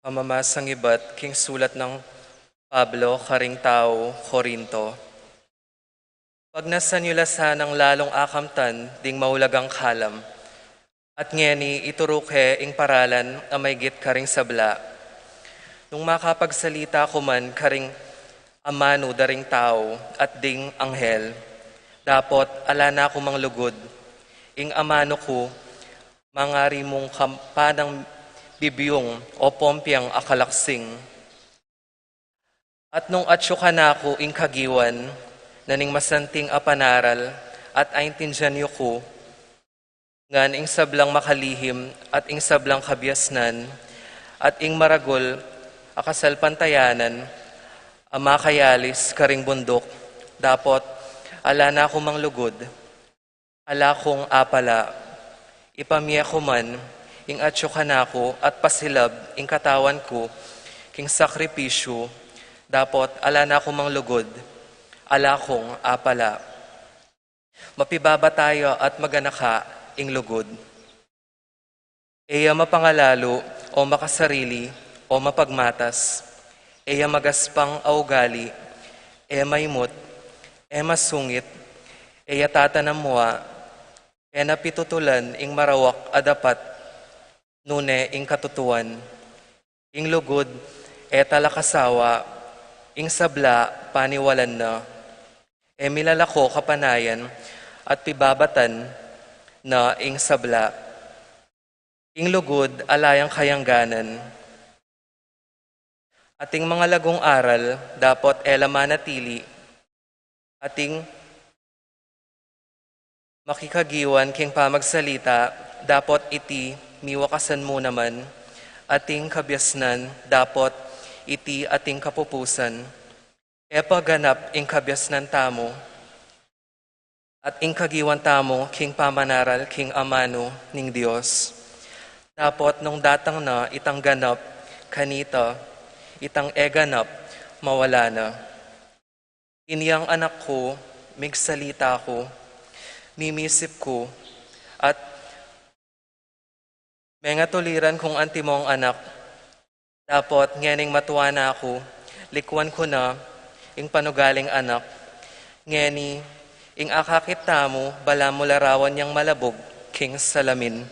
Pamamasang ibat king sulat nang Pablo karing tau Corinto. Pagnasan yu la sanang lalung akamtan ding maulagang kalam, at ngeni ituru ke ing paralan a maygit karing sabla. Nung makapagsalita ku man karing amanu da ring tau at ding anghel, dapot ala na ku mang lugud. Ing amanu ku, mangari mung kampanang bibyung o pompiang akalaksing. At nung atyu kanaku ing kagiwan na ning masanting a panaral, at aintindian yu ku, ngan ing sablang makalihim at ing sablang kabiasnan, at ing maragul a kasalpantayanan a makayalis karing bunduk, dapot ala na ku mang lugud. Ala kung apala, ipamie ku man ing atyu kanaku at pasilab ing katawan ku king sakripisyu, dapot ala na ku mang lugud. Ala kung apala, mapibabata ya at maganaka ing lugud. E ya mapangalalu o makasarili o mapagmatas, e ya magaspang a ugali, e maimut, e masungit, e ya tatanam mua, e na pitutulan ing marawak a dapat, nune ing katutuan. Ing lugud e talakasawa, ing sabla paniwalan na, e milalako kapanayan, at pibabatan na ing sabla. Ing lugud ala yang kayangganan. Ating mangalagung aral, dapot e la manatili. Ating makikagiwan king pamagsalita, dapot iti miwakasan mu naman. Ating kabiasnan, dapot iti ating kapupusan. E pa ganap ing kabiasnan tamu at ing kagiwan tamu king pamanaral king amanu ning Dios. Dapot nung datang na itang ganap kanita, itang e ganap mawala na. Inyang anak ku, migsalita ku, mimisip ku, at mengatuliran kung antimong anak. Dapot ngening matua na ku, likuan ku na ing panugaling anak. Ngeni, ing akakit tamu balamu larawan yang malabug king salamin.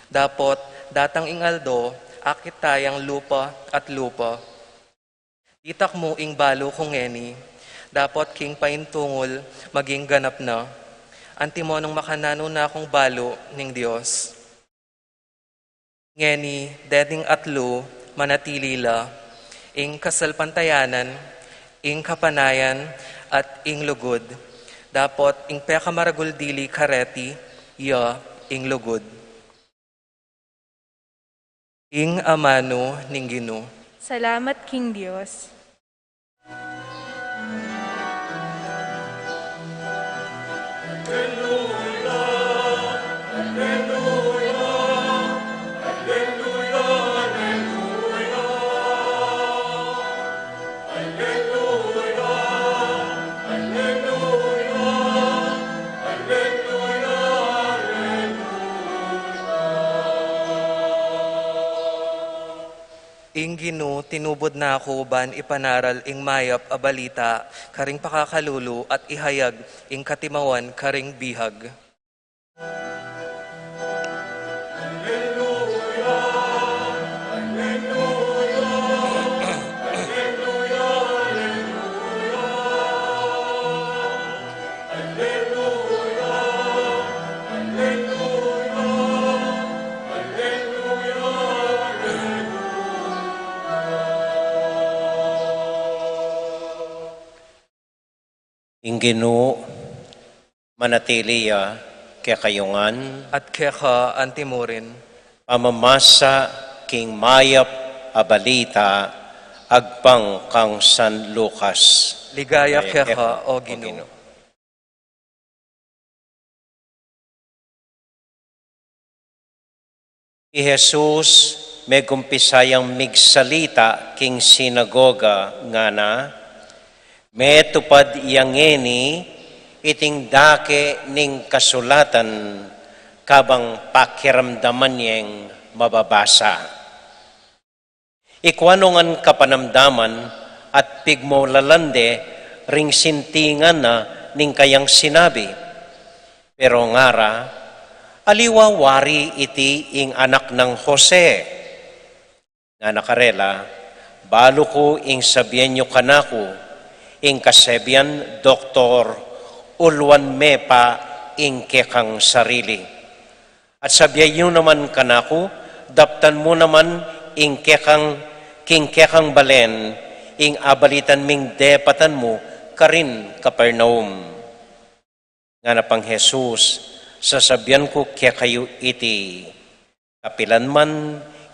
Dapot datang ing aldo, akit tayang lupa at lupa. Ditak mu ing balu ku ngeni, dapot king paintungul maging ganap na, antimo nung makananu na kung balu ning Dios. Ngeni, dening atlu manatili la, ing kasalpantayanan, ing kapanayan, at ing lugud. Dapot ing pekamaragul dili kareti ya ing lugud. Ing amanu ning Ginu. Salamat king Dios. Ing Ginu tinubud na ku ban ipanaral ing mayap a balita karing pakakalulu at ihayag ing katimawan karing bihag. Ing Ginu manatili ya kekayu ngan. At keka antimurin. Pamamasa king mayap a balita agpang kang San Lucas. Ligaya keka, O Ginu. I Jesus megumpisa yang migsalita king sinagoga, ngana, metupad ya ngeni iting dake ning kasulatan kabang pakiramdaman yeng mababasa. Ikua no ngan kapanamdaman at pigmulalan de ring sintingan na ning kayang sinabi. Pero ngara, aliwa wari iti ing anak nang Jose. Ngana karela, balu ku ing sabian yu kanaku, ing kasebian doktor, uluan me pa ing kekang sarili. At sabian yu naman kanaku, daptan mu naman ing kekang, king kekang balen, ing abalitan ming depatan mu karin Capernaum. Ngana pang Jesus, sasabian ku kekayu iti, kapilan man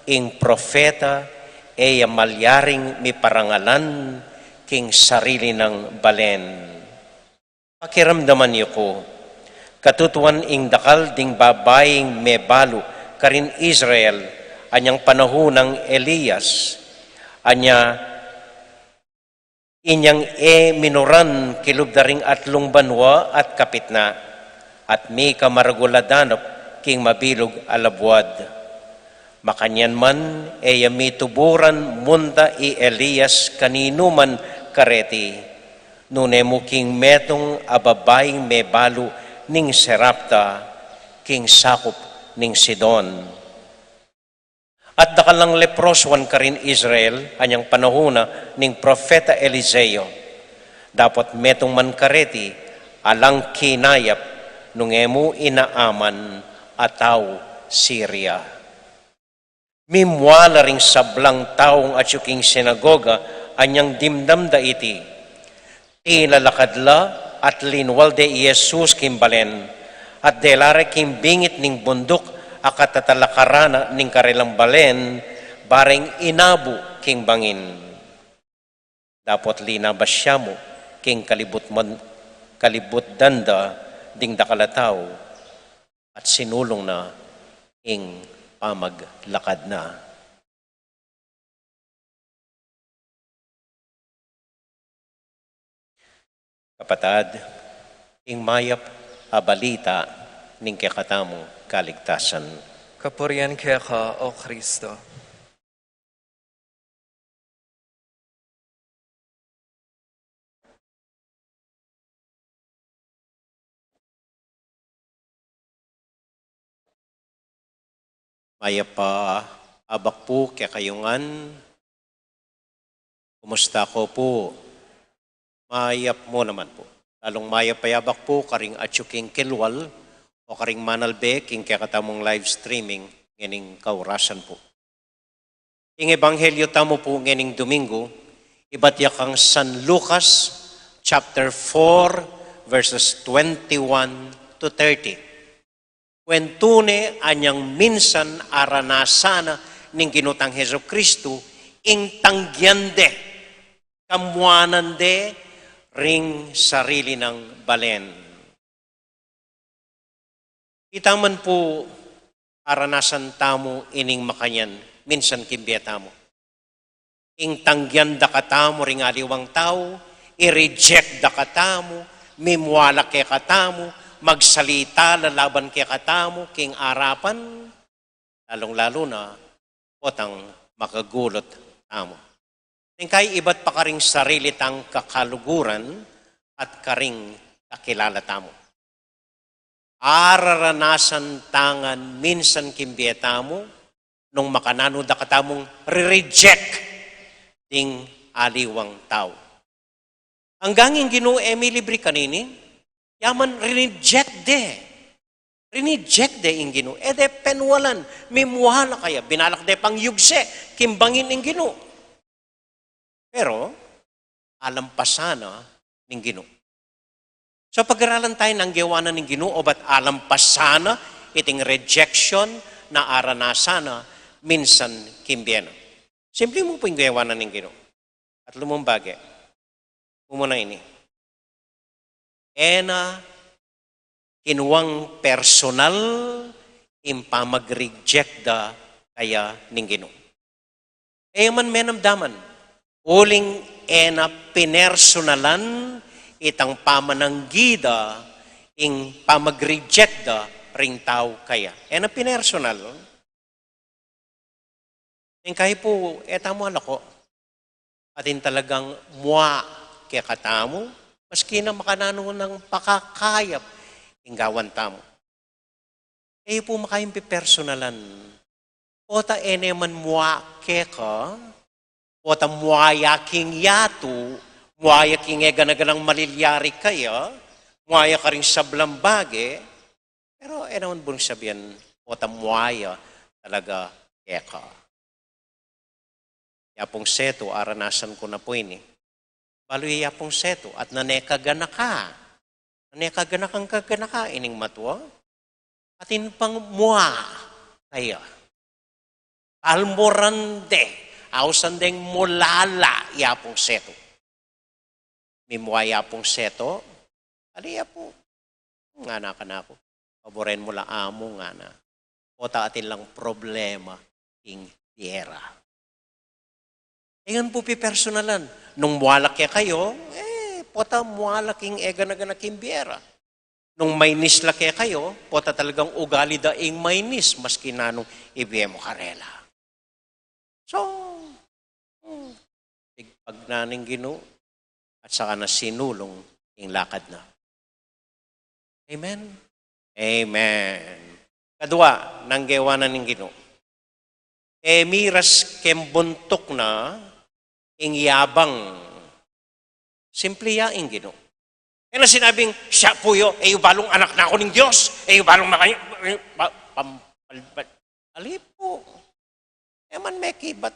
ing propeta e ya malyaring miparangalan king sarili nang balen. Pakiramdaman yu ku, katutuan ing dakal ding babaing mebalu karin Israel anyang panahun nang Elias, anya inyang e minuran kilub da ring atlung banua at kapitna, at mika maragul a danap king mabilug a labuad. Makanyan man, e ya mituburan munta i Elias kaninu man kareti, nune mu king metung a babaing mebalu ning Serapta, king sakup ning Sidon. At dakal lang leprosuan karin Israel anyang panahun na ning propeta Eliseo. Dapot metung man kareti, alang kinayap nung e mu i Naaman a tau Siria. Mimua la ring sablang taung atyu king sinagoga anyang dimdam da iti. Tinalakad la at linwal de i Jesus king balen, at dela re king bingit ning bunduk a katatalakaran na ning karelang balen, bareng inabu king bangin. Dapot linabas ya mu king kalibut man, kalibutdan da ding dakal a tau, at sinulung na ing pamaglakad na. Kapatad, ing mayap a balita ning kekatamung kaligtasan. Kapurian keka, O Kristo. Mayap a abak pu kekayu ngan. Kumusta ko pu? Mayap mu naman pu. Lalung mayap a abak pu karing atyu king kilwal o karing manalbe king kekatamung live streaming ngening kaurasan pu. Ing ebanghelyo tamu pu ngening Domingo, ibat ya kang San Lucas chapter four, verses twenty-one to thirty. Kwentu ne anyang minsan aranasan na ning Ginu tang Jesucristo ing tanggian de, kamuanan de ring sarili nang balen. Ita man pu aranasan tamu ining makanyan minsan king bie tamu. Ing tanggian da katamu ring aliwang tau, i-reject da katamu, mimwala kekatamu, magsalita la laban kekatamu king arapan, lalung-lalu na potang makagulut tamu. Ning kai ibat pa karing sarili tang kakaluguran at karing kakilala tamu. Araranasan ta ngan minsan king bie tamu, nung makananu da katamung ri-reject ding aliwang tau. Anggang ing Ginu e milibri kanini, ya man ri-reject de. Ri-reject de ing Ginu, e de penwalan, mimwala kaya, binalak de pang yugse king bangin ing Ginu. Pero alampasan na ning Ginu. So pag-aralan tayu nung gewa na ning Ginu, obat alampasan na iting rejection na aranasan na minsan king bie na. Simple mu pu ing gewa na ning Ginu. At lumung bage. Mumuna ini. E na kinuang personal ing pamag-reject da kaya ning Ginu. E ya man menamdaman, uling e na pinersonalan itang pamananggi da ing pamag-reject da ring tau kaya. E na pinersonal. Ing kayi pu, e tamu alako. Atin talagang mua kekatamu, maski na makananu nang pakakayap ing gawan tamu. E yu pu makaimpi personalan. Pota e ne man mua keka, pota mua ya king yatu, mua ya king e gana-ganang malilyari kaya, mua ya karing sablang bage, pero e naman bung sabian, pota mua ya talaga keka. Ya pung setu, aranasan ku na pu ini. Balu ya pung setu, at nanekaganaka. Nanekaganakang kaganaka ining matua. Atin pang mua kaya. Palmuran de, ausan deng mulala ya pung setu. Mimua ya pung setu, ali ya pu. Ngana kanaku, paburen mu la amu, ngana. Pota atin lang problema king biera. E ngan pu pipersonalan. Nung mua la kekayu, e, pota mua la king e gana-gana king biera. Nung mainis la kekayu, pota talagang ugali da ing mainis, maski nanung ibie mu karela. So, hmm, pigpag na ning Ginu, at saka na sinulung ing lakad na. Amen? Amen. Kadua, nang gewa na ning Ginu. E miras keng buntuk na ing yabang. Simple ya ing Ginu. E na sinabing, "Siya pu yu, e yu balung anak na ku ning Dios, e yu balung makanya," pa-, pam-, pal-, pal-, ali pu. E man mekibat.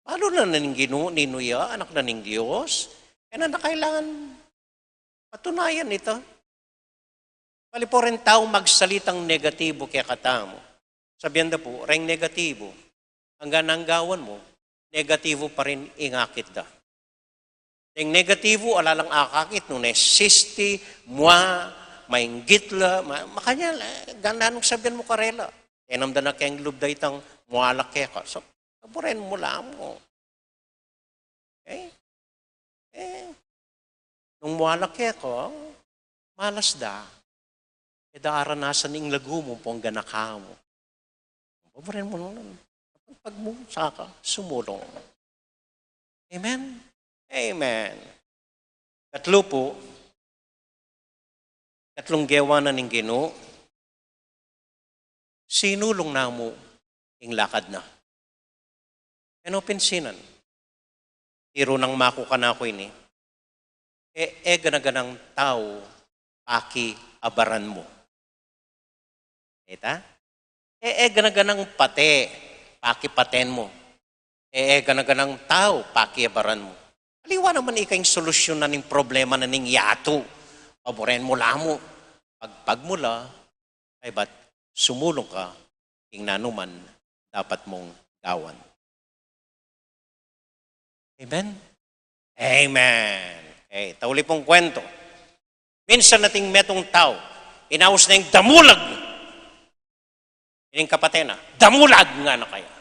Balu na ning Ginu, ninu ya, anak na ning Dios. E na na kailangan patunayan ita. Bali pu reng tau magsalitang negatibu kekatamu. Sabian da pu, reng negatibu, anggang gawan mu, negatibu pa rin ing akit da. Deng negatibu, ala lang akakit, nung nesisti, mua, mainggit la, ma-, makanya, e, gana nung sabian mu karela. Tenam da na keng lub da itang mua la keka. So, paburen mu la mu. Okay? E, nung mua la keka, malas da. E da aranasan ing lagu mu, pung ganaka mu. Paburen mu la. Pag mu, saka sumulung. Amen? Amen. Katlu pu, katlung gewa na ning Ginu, sinulung na mu ing lakad na. E no pinsinan. Tiru nang maku kanaku ini, e, e gana-ganang tau pakiabaran mu. Ita? E, e gana-ganang pate, pakipaten mu. E, e gana-ganang tau, pakiabaran mu. Aliwa naman ika ing solusyon na ning problema na ning yatu. Paburen mu la mu. Pagpag mu la, kaybat sumulung ka king nanuman dapat mung gawan. Amen? Amen. Okay, tauli pung kwento. Minsan atin metung tau, inaus neng damulag ining kapate na. Damulag, ngana kaya.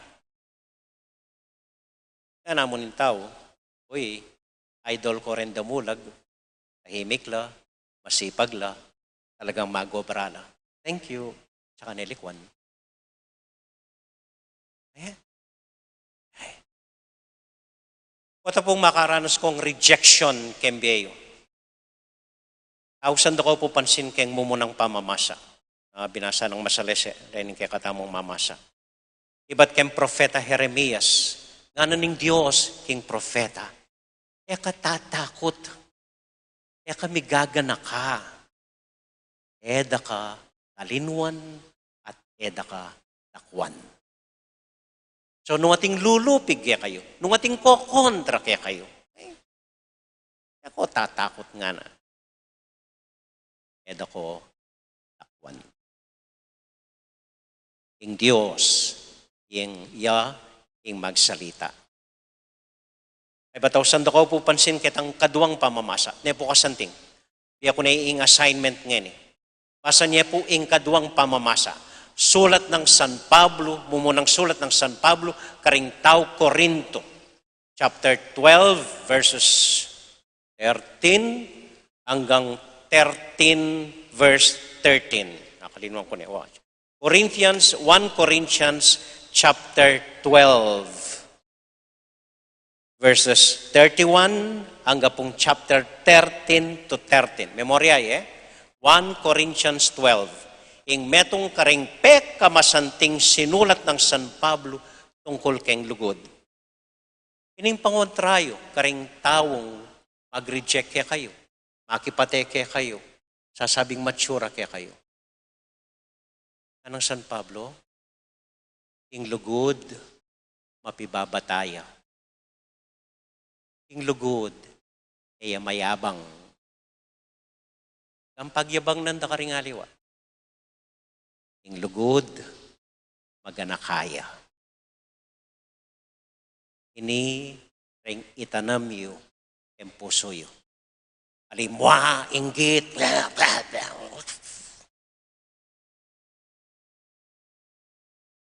Ngana mu ning tau, "Uy, idol ku reng damulag. Tahimik la, masipag la, talagang mag-obra la. Thank you." Saka ne likwan. E? E. Pota pung makaranas kung rejection keng bie yu. Ausan da ko pu pansin keng mumunang pamamasa. A, binasa nang masalese, deni kekatamung mamasa. Ibat keng propeta Jeremias, ngana ning Dios king propeta, "E ka tatakut, e ka migaganaka, e da ka talinwan, at e da ka takwan." So, nung atin lulupig kekayu, nung atin kokontra kekayu, e, e ko tatakut, ngana. E da ko takwan. Ing Dios, ing ya, ing magsalita. Kaybat ausan da ko pu pansin ketang kaduang pamamasa. Ne pu kasanting. Bie ku ne ing assignment ngeni. Basan ye pu ing kaduang pamamasa. Sulat nang San Pablo, mumunang sulat nang San Pablo, karing tau Corinto. Chapter twelve, verses thirteen anggang thirteen, verse thirteen. Nakalinwan ku ne, wa. Corinthians, one Corinthians chapter twelve, verses thirty-one hanggang pong chapter thirteen to thirteen. Memorya, eh? One Corinthians twelve. Ing metung karing pekamasanting sinulat nang San Pablo tungkul keng lugud. Ining pangontra yu karing taung mag-reject kekayu, makipate kekayu, sasabing matsura kekayu. Nganang San Pablo, ing lugud mapibabata ya. Ing lugud, e ya mayabang. Ang pagyabang nanda karing aliwa. Ing lugud, maganaka ya. Ini ring itanam yu keng pusu yu. Alimwa, inggit.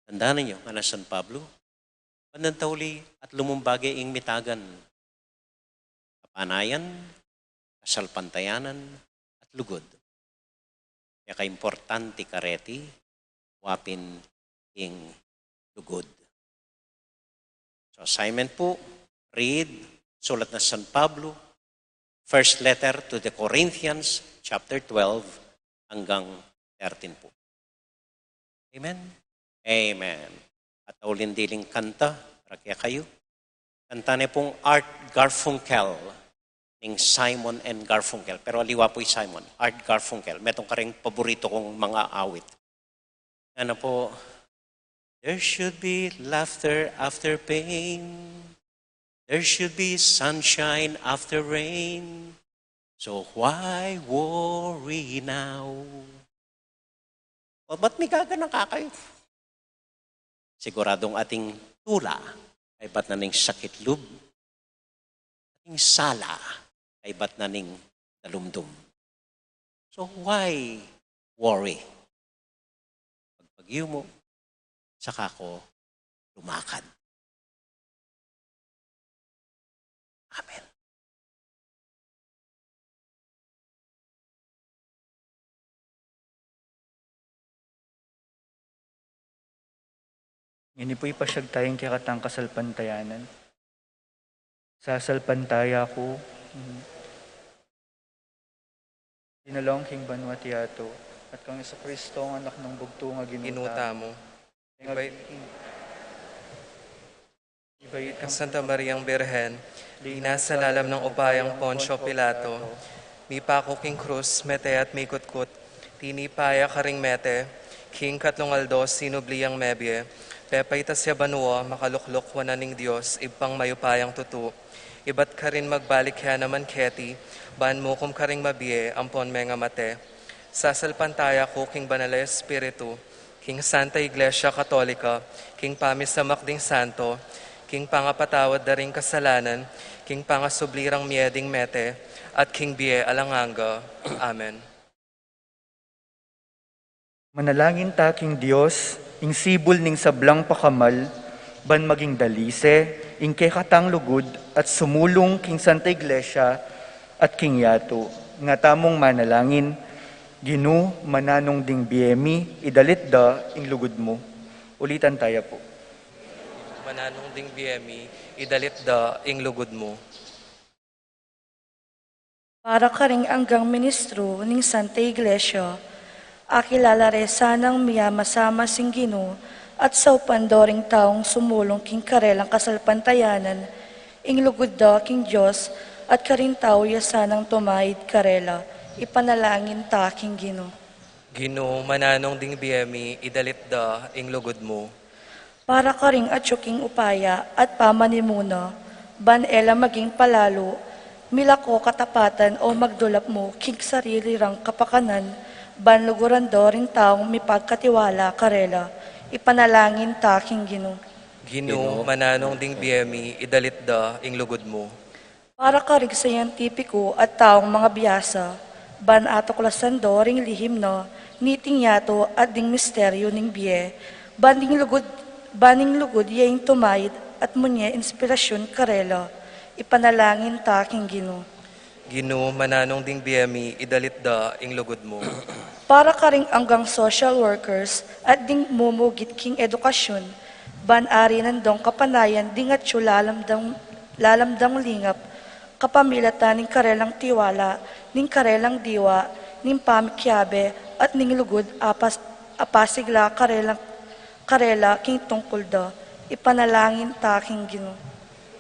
Tandanan yu, ngana San Pablo, ban nang tauli at lumumbaga ing mitagan, kapanayan, kasalpantayanan, at lugud. Kaya kaimportante kareti, wapin ing lugud. So, assignment po, read, sulat na San Pablo, first letter to the Corinthians, chapter twelve hanggang thirteen po. Amen? Amen. At aulin diling kanta, para kaya kayu. Kanta ne pong Art Garfunkel, ning Simon and Garfunkel. Pero aliwa po i Simon, Art Garfunkel. Metung karing paborito kong mga awit. Ano po? There should be laughter after pain. There should be sunshine after rain. So why worry now? O, ba't migaganaka kayu? Siguradung ating tula kaybat na ning sakit lub, ating sala kaybat na ning dalumdum. So why worry? Pagpagyu mu, saka ko lumakad. Amen. Ini pu ipasyag taya ing kekatang kasalpantayanan. Sasalpantaya ku, mm, dinalong king banua at yatu, at kang Jesucristo, ang anak nang bugtung a Ginu tamu. Ginu tamu. Ibay-, ibay-, Kang Santa Mariang Birhen, linasa lalam nang upayang Poncio Pilato, mipaku king krus, mete at mikutkut, tinipa ya karing mete, king katlung aldo sinubli yang mebie, pepaitas ya banua, makalukluk wanan ning Dios, Ibpang mayupayang tutu. Ibat karin magbalik ya naman keti, ban mukum karing mabie ampon mengamate. Sasalpantaya ku king Banal a Espiritu, king Santa Iglesia Katolika, king pamisamak ding santo, king pangapatawad da ring kasalanan, king pangasubli rang mie ding mete, at king bie alang angga. Amen. Manalangin ta king Dios, ing sibul ning sablang pakamal, ban maging dalise ing kekatang lugud at sumulung king Santa Iglesia at king yatu. Nga tamung manalangin, Ginu, mananung ding bie mi, idalit da ing lugud mu. Ulitan taya pu. Mananung ding bie mi, idalit da ing lugud mu. Para karing anggang ministru ning Santa Iglesia, akilala re sanang miyamasama sing Ginu at saupan do ring taung sumulung king karelang kasalpantayanan, ing lugud da king Dios at karing tau ya sanang tumaid karela, ipanalangin ta king Ginu. Ginu, mananung ding bie mi, idalit da ing lugud mu. Para karing atyu king upaya at pamanimuna, ban e la maging palalu, milako katapatan o magdulap mu king sarili rang kapakanan, ban luguran do ring taung mipagkatiwala karela, ipanalangin ta king Ginu. Ginu, mananung ding bie mi, idalit da ing lugud mu. Para karing scientifico at taung mangabiasa, ban atuklasan do ring lihim na niting yatu at ding misteryu ning bie, ban ing lugud, ban ing lugud ya ing tumaid at munye inspirasyun karela, ipanalangin ta king Ginu. Ginu, mananung ding bie mi, idalit da ing lugud mu. Para karing anggang social workers at ding mumugit king edukasyun, Ban arinan dong kapanayan ding atyu lalam dang, lalam dang lingap, kapamilatan ning karelang tiwala, ning karelang diwa, ning pamikiabe, at ning lugud apas-, apasigla karelang, karela king tungkul da. Ipanalangin ta king Ginu.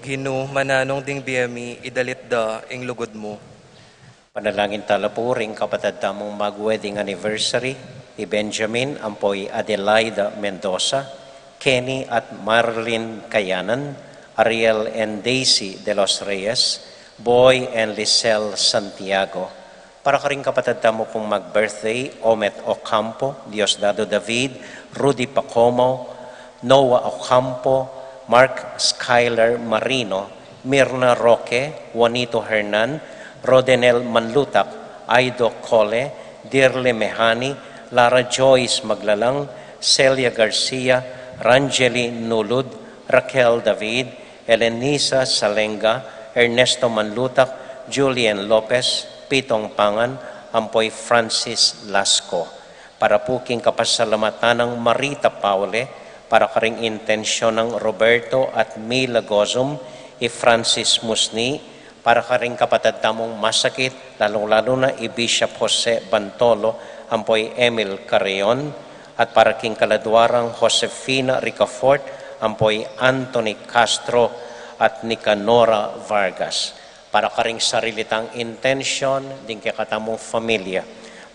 Ginu, mananung ding bie mi, idalit da ing lugud mu. Panalangin tala pu ring kapatad tamung mag-wedding anniversary, i Benjamin ampo i Adelaida Mendoza, Kenny at Marlene Kayanan, Ariel and Daisy de los Reyes, Boy and Lisel Santiago. Para karing kapatad tamu pung mag-birthday, Omet Ocampo, Diosdado David, Rudy Pacomo, Noah Ocampo, Mark Skyler Marino, Mirna Roque, Juanito Hernan, Rodenel Manlutak, Aido Cole, Dirle Mehani, Lara Joyce Maglalang, Celia Garcia, Rangeli Nulud, Raquel David, Elenisa Salenga, Ernesto Manlutak, Julian Lopez, Pitong Pangan, ampo i Francis Lasco. Para pu king kapasalamatan nang Marita Paule, para karing intensyon nang Roberto at Mila Gozum, i Francis Musni, para karing kapatad tamung masakit, lalung-lalu na i Bishop Jose Bantolo, ampo i Emil Carreon, at para king kaladua rang Josefina Ricafort, ampo i Anthony Castro, at Nicanora Vargas. Para karing sarili tang intensyon, ding kekatamung familia.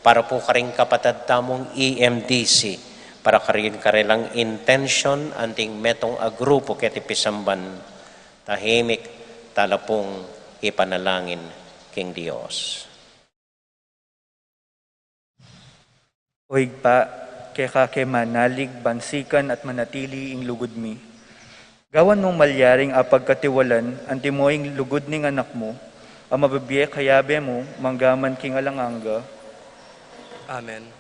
Para pu karing kapatad tamung E M D C, para karing karelang intensyon, anting metung a grupu keti pisamban, tahimik tala pung ipanalangin king Dios. O Ibpa, keka ke manalig, ban sikan at manatili ing lugud mi. Gawan mung malyaring apagkatiwalan antimo ing lugud ning Anak mu, a mabibie kayabe mu, mangga man king alang angga. Amen.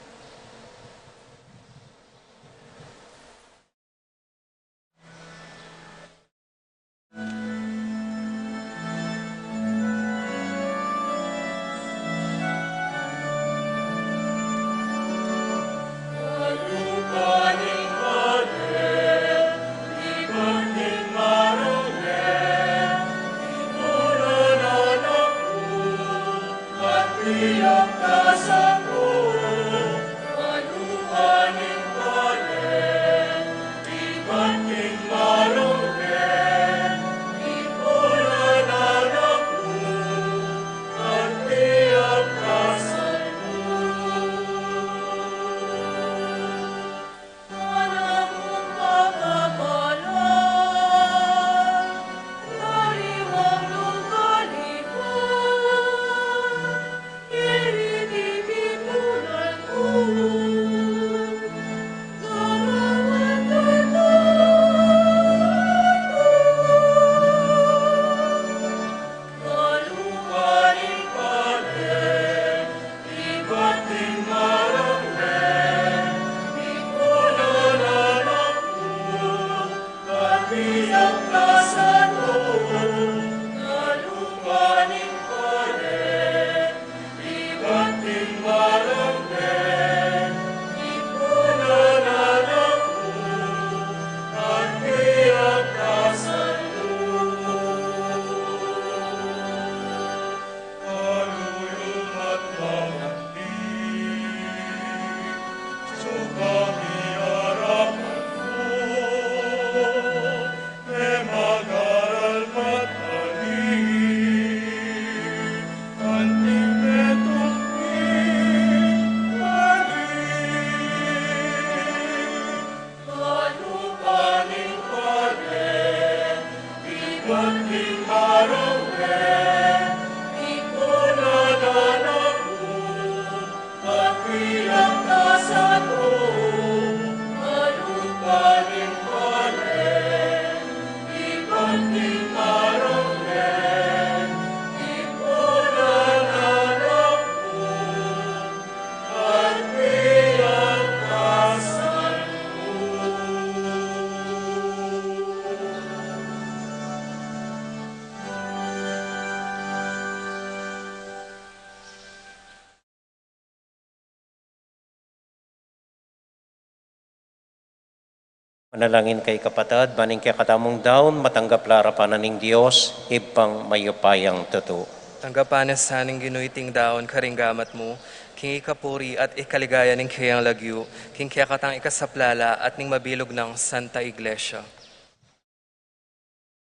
Manalangin kayu, kapatad, ban ing kekatamung daun matanggap la arapan na ning Dios, Ibpang mayupayang tutu. Tanggapan na sa ning Ginu iting daun karing gamat mu, king ikapuri at ikaligaya ning keyang lagyu, king kekatang ikasaplala at ning mabilug nang Santa Iglesia.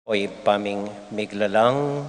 O Ibpa ming miglalang,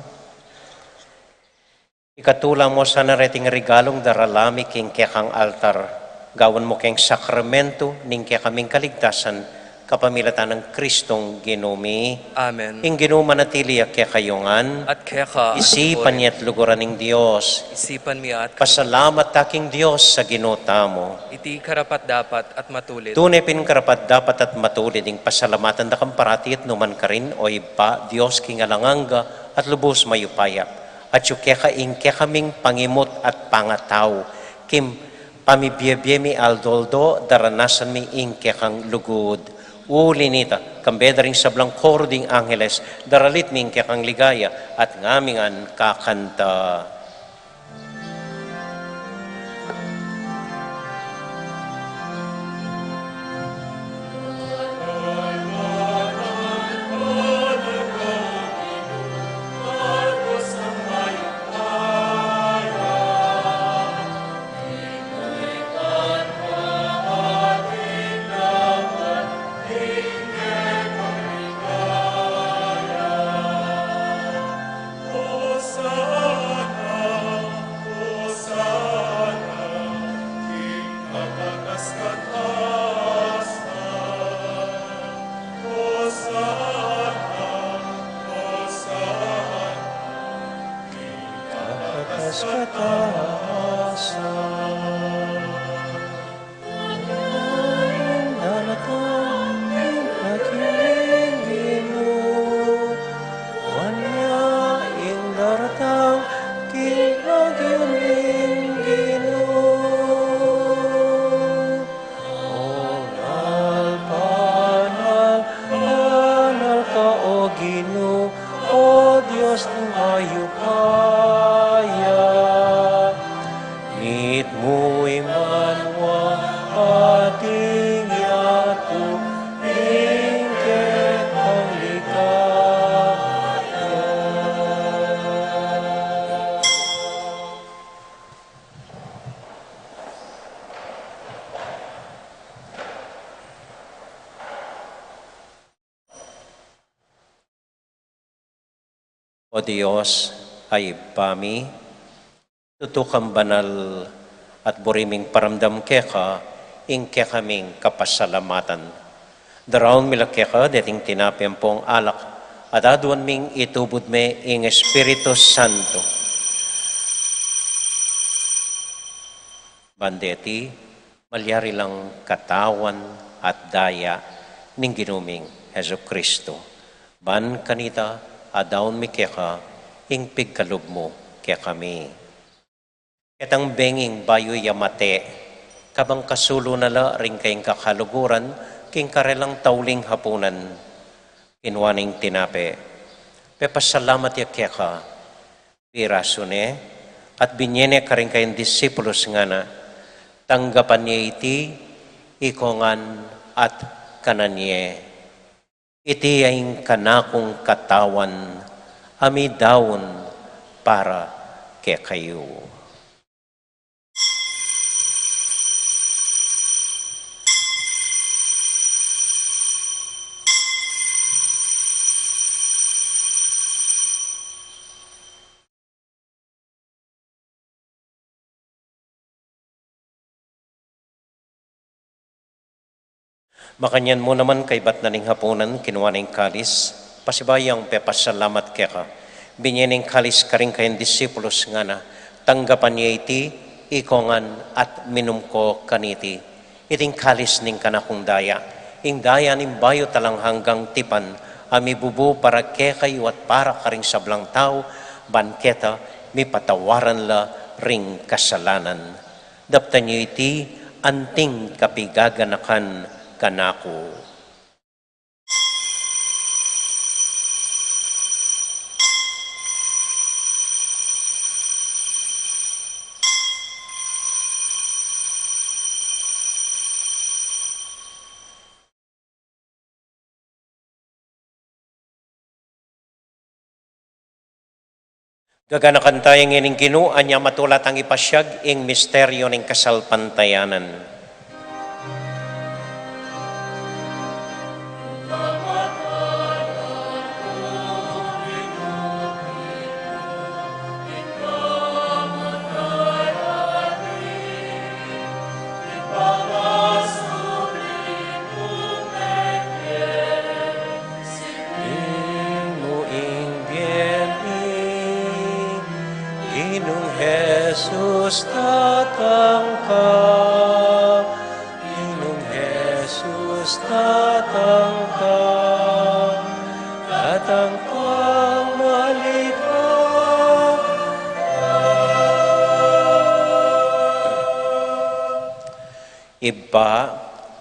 ikatula mu sana reting regalung darala mi king kekang altar, gawan mu keng sakramentu ning kekaming kaligtasan, kapamilatan nang Kristong Ginu mi. Amen. Ing Ginu manatili ya kekayu ngan. At keka. Isipan ya at luguran ning Dios. Isipan mi at. Pasalamat ta king Dios a Ginu tamu. Iti karapat-dapat at matulid. Tune pin karapat-dapat at matulid ing pasalamatan da kang parati at nukarin man, O Ibpa, Dios king alang angga at lubus mayupaya. Atyu keka ing kekaming pangimut at pangatau, king pamibiebie mi aldo-aldo, daranasan mi ing kekang lugud. Uli nita, kambe da ring sablang koru ding angeles, daralit mi ing kekang ligaya, at ngami ngan kakanta. Kataas, kataas. Daratang king lagyu ning Ginu. Wan ya ing daratang king lagyu ning Ginu. Banal, banal, banal ka, O Ginu, O Dios ning mayupaya. Mitmu ing banua at ing yatu, ing kekang ligaya. O Dios a Ibpa mi, tutu kang banal, at buri ming paramdam keka ing kekaming kapasalamatan. Daraun mi la keka deting tinape ampong alak, at aduan ming itubud me ing Espiritu Santo. Ban deti, malyari lang katawan at daya ning Ginu ming Jesucristo. Ban kanita, adaun mi keka ing pigkalub mu kekami. Ketang benging bayu ya mate, kabang kasulu na la ring kayang kakaluguran, king karelang tauling hapunan, kinua ne ing tinape, pepasalamat ya keka, pirasu ne, at binie ne karing kayang disipulus, ngana, tanggapan ye iti, ikong ngan at kanan ye. Iti ya ing kanakung katawan, a midaun para kekayu. Makanyan mu naman kaybat na ning hapunan, kinua ne ing kalis, pasibayu yang pepasalamat keka, binie ne ing kalis karing kayang disipulus, ngana, tanggapan ye iti, ikong ngan at minum ko kaniti. Iti ing kalis ning kanakung daya, ing daya ning bayu at alang anggang tipan, a mibubu para kekayu at para karing sablang tau, ban keta mipatawaran la ring kasalanan. Daptan yu iti anting kapigaganakan kanaku. Gaganakan taya ngeni ing Ginu, anya matula tang ipasiag ing misteryo ning kasalpantayanan. Ing mu ing bie mi, Ginung Jesus, datang ka. Ginung Jesus, datang ka. Datang kang maligaya. Ibpa,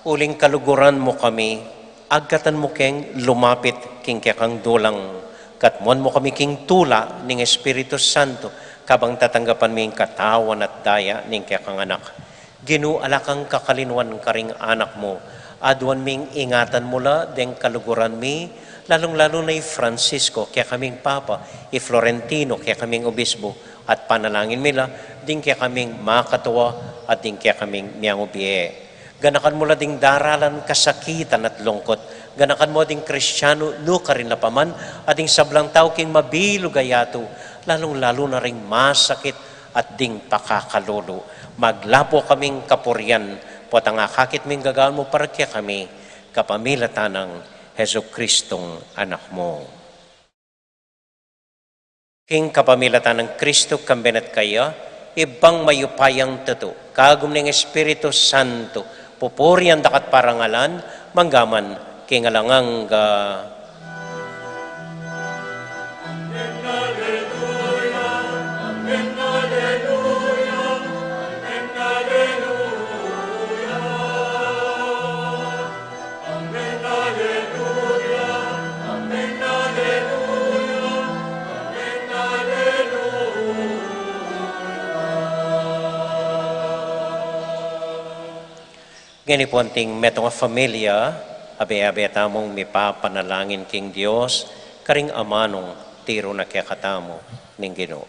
uling kaluguran mu kami, agkatan mu keng lumapit king kekang dulang, katmuan mu kami king tula ning Espiritu Santo, kabang tatanggapan mi ing katawan at daya ning kekang Anak. Ginu, ala kang kakalinuan karing anak mu, aduan ming ingatan mu la deng kaluguran mi, lalung-lalu na i Francisco, kekaming Papa, i Florentino, kekaming Obispo, at panalangin mi la ding kekaming makatua at ding kekaming miangubie. Ganakan mu la ding daralan kasakitan at lungkut. Ganakan mu ding Kristiano nukarin la pa man, at ding sablang tau king mabilug a yatu, lalung-lalu na ring masakit at ding pakakalulu. Maglapu kaming kapurian, potang akakit ming gagawan mu para kekami, kapamilatan nang Jesucristong Anak mu. King kapamilatan nang Kristo, kambe na at kaya, Ibpang mayupayang tutu, kagum ning Espiritu Santo, pupurian da ka at parangalan, mangga man king alang angga. Ngeni pu anting metung a familia, abe-abe tamung mipapanalangin king Dios, karing amanung tiru na kekatamu ning Ginu.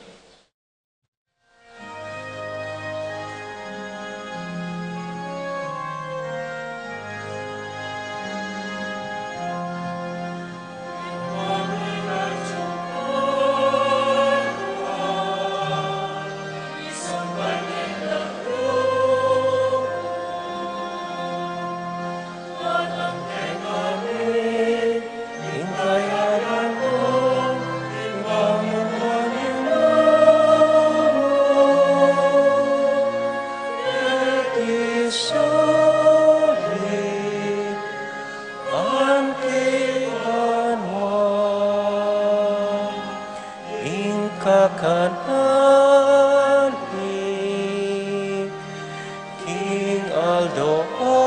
Ing kakanan mi king aldo-aldo.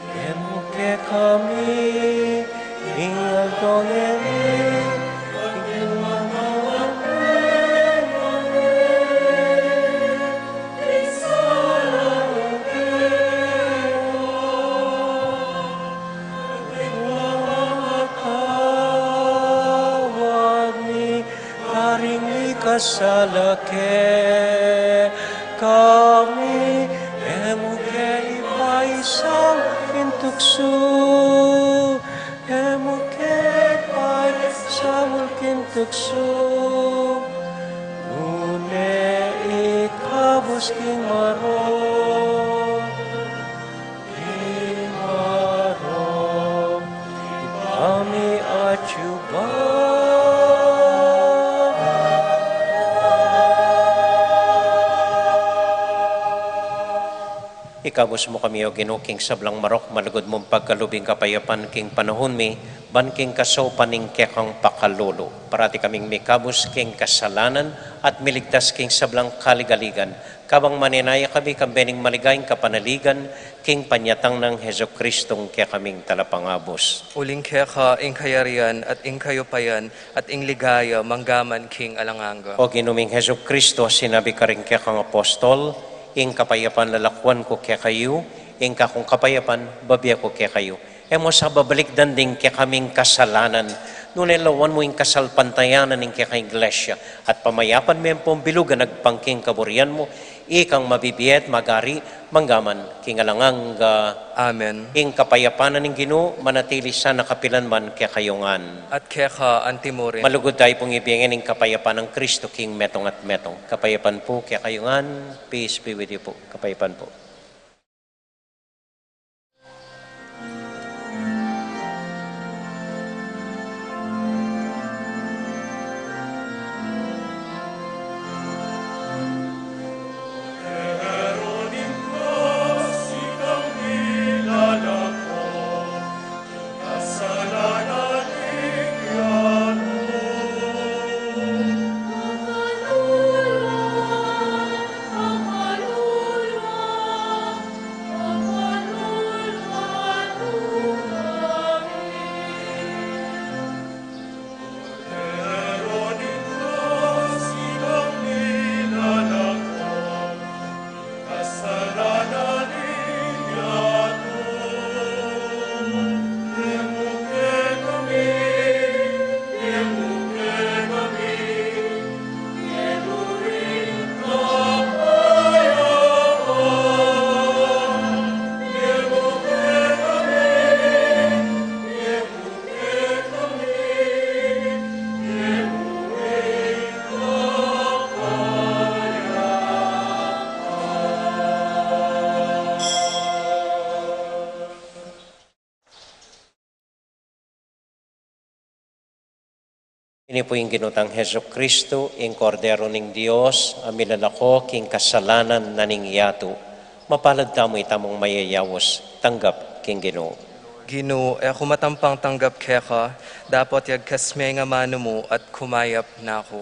Ibie mu kekami king aldo ngeni, ing pamagkawad mi king sala mi keka, ing pamagkawad mi karing mikasala kekami, e mu ke ipaisaul king tuksu, e mu ke ipaisaul king tuksu, nune ikabus king marok. Ing marok, ibpa mi atyu ba? Ikabus mu kami, O Ginu, king sablang marok, malugud mung pagkalub ing kapayapan king panaun mi, ban king kasaupan ning kekang pakalulu. Parati kaming mikabus king kasalanan at miligtas king sablang kaligaligan. Kabang manenaya kami kambe ning maligayang kapanaligan, king panyatang nang Jesucristong kekaming Talapangabus. Uling keka ing kayarian at ing kayupayan at ing ligaya manggaman king alang angga. O Ginu ming Jesucristo, sinabi karing kekang apostol, ing kapayapan lalakuan ku kekayu, ing kakung kapayapan bibie ku kekayu. E mu sa babalikdan ding kekaming kasalanan, Nune lawan mu ing kasalpantayanan ning keka Iglesia, at pamayapan me ampong bilug a agpang king kaburian mu, ikang mabibie at magari, mangga man king alang angga. Amen. Ing kapayapan ning Ginu, manatili sana kapilan man kekayu ngan. At keka antimurin. Malugud tayu pung ibie ngan ing kapayapan nang Kristo king metung at metung. Kapayapan pu kekayu ngan, peace be with you pu. Kapayapan pu. Ini pu ing Ginu tang Jesucristo, ing Kordero ning Dios, a milalako king kasalanan na ning yatu. Mapalad tamu itamung mayayaus tanggap king Ginu. Ginu, e ku matampang tanggap keka, dapot yagkas me ing amanu mu at kumayap na ku.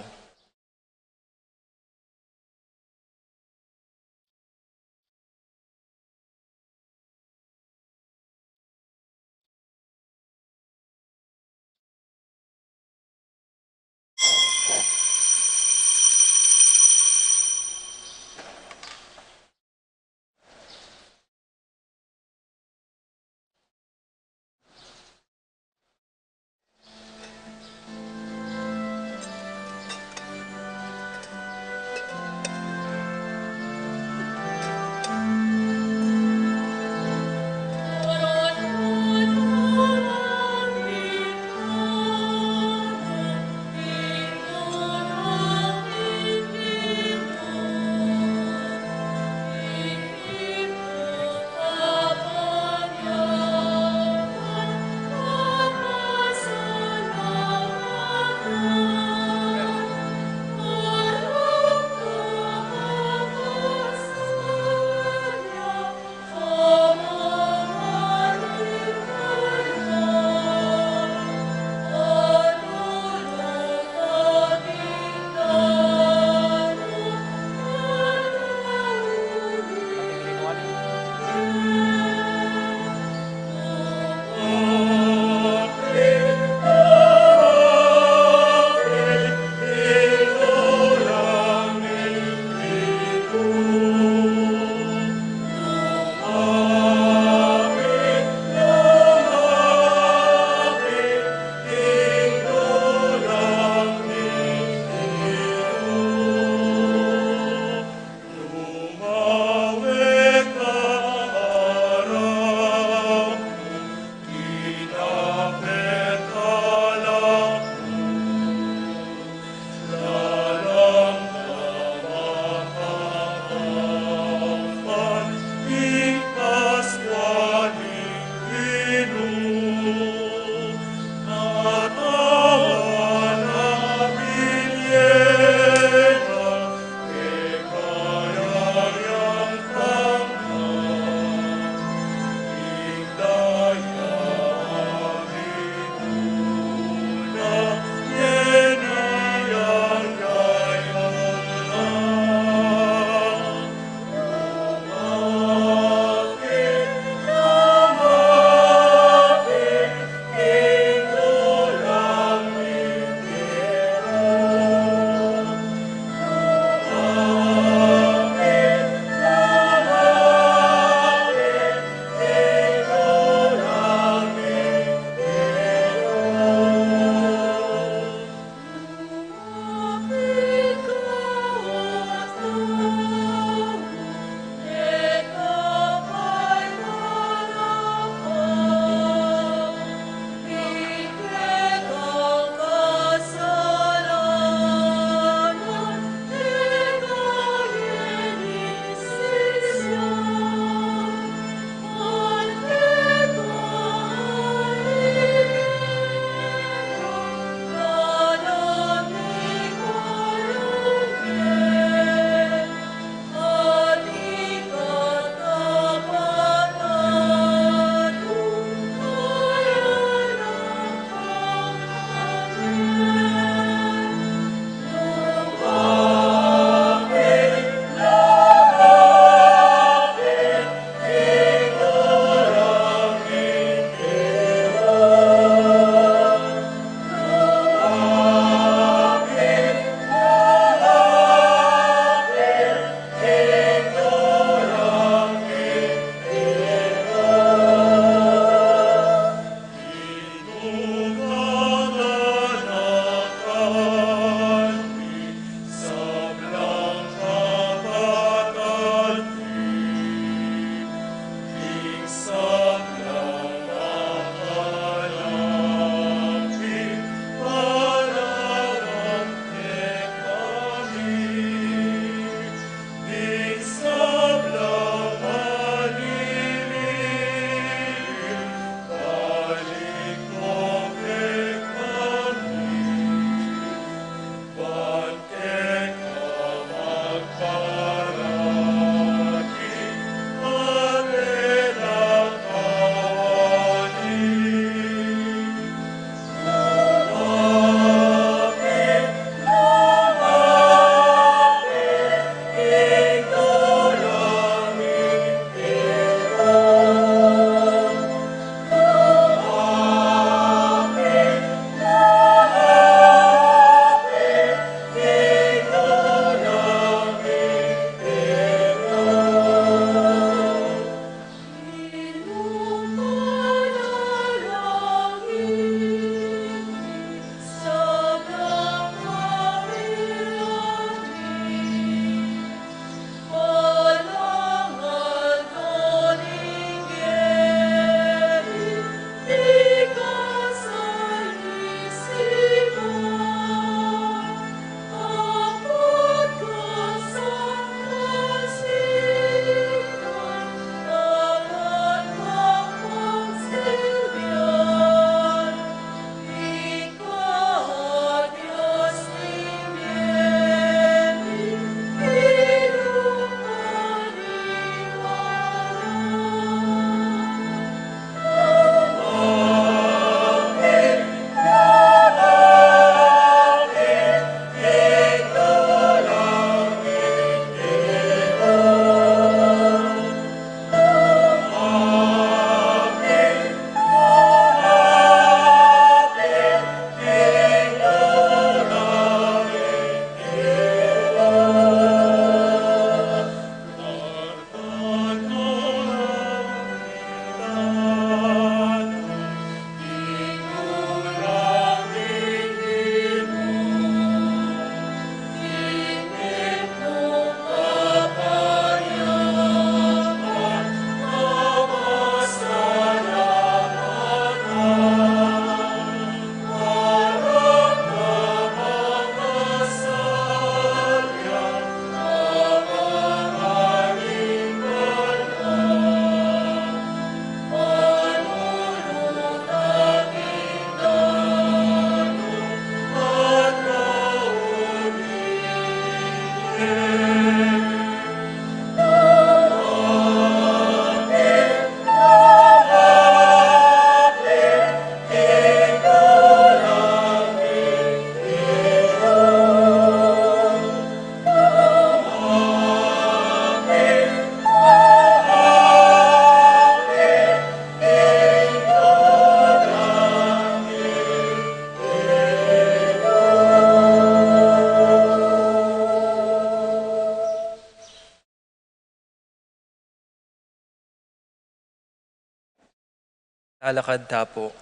Alakad ta pu.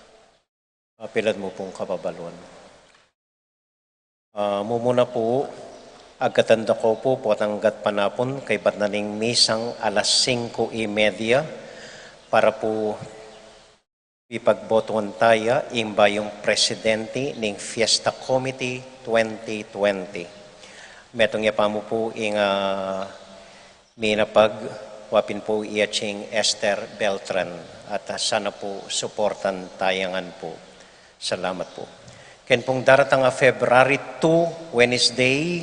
Apilad mu pung kababaluan. Ah, mumuna pu, agkatan da ko pu, potang gatpanapun, kaybat na ning misang alas singko y media, para pu ipagbotuan taya ing bayung presidente ning Fiesta Committee twenty twenty. Metung ya pa mu pu ing, ah, minapag, wa pin pu i atsing Esther Beltran, at, ah, sana pu suportan taya ngan pu. Salamat pu. Ken pung daratang a February two, Wednesday,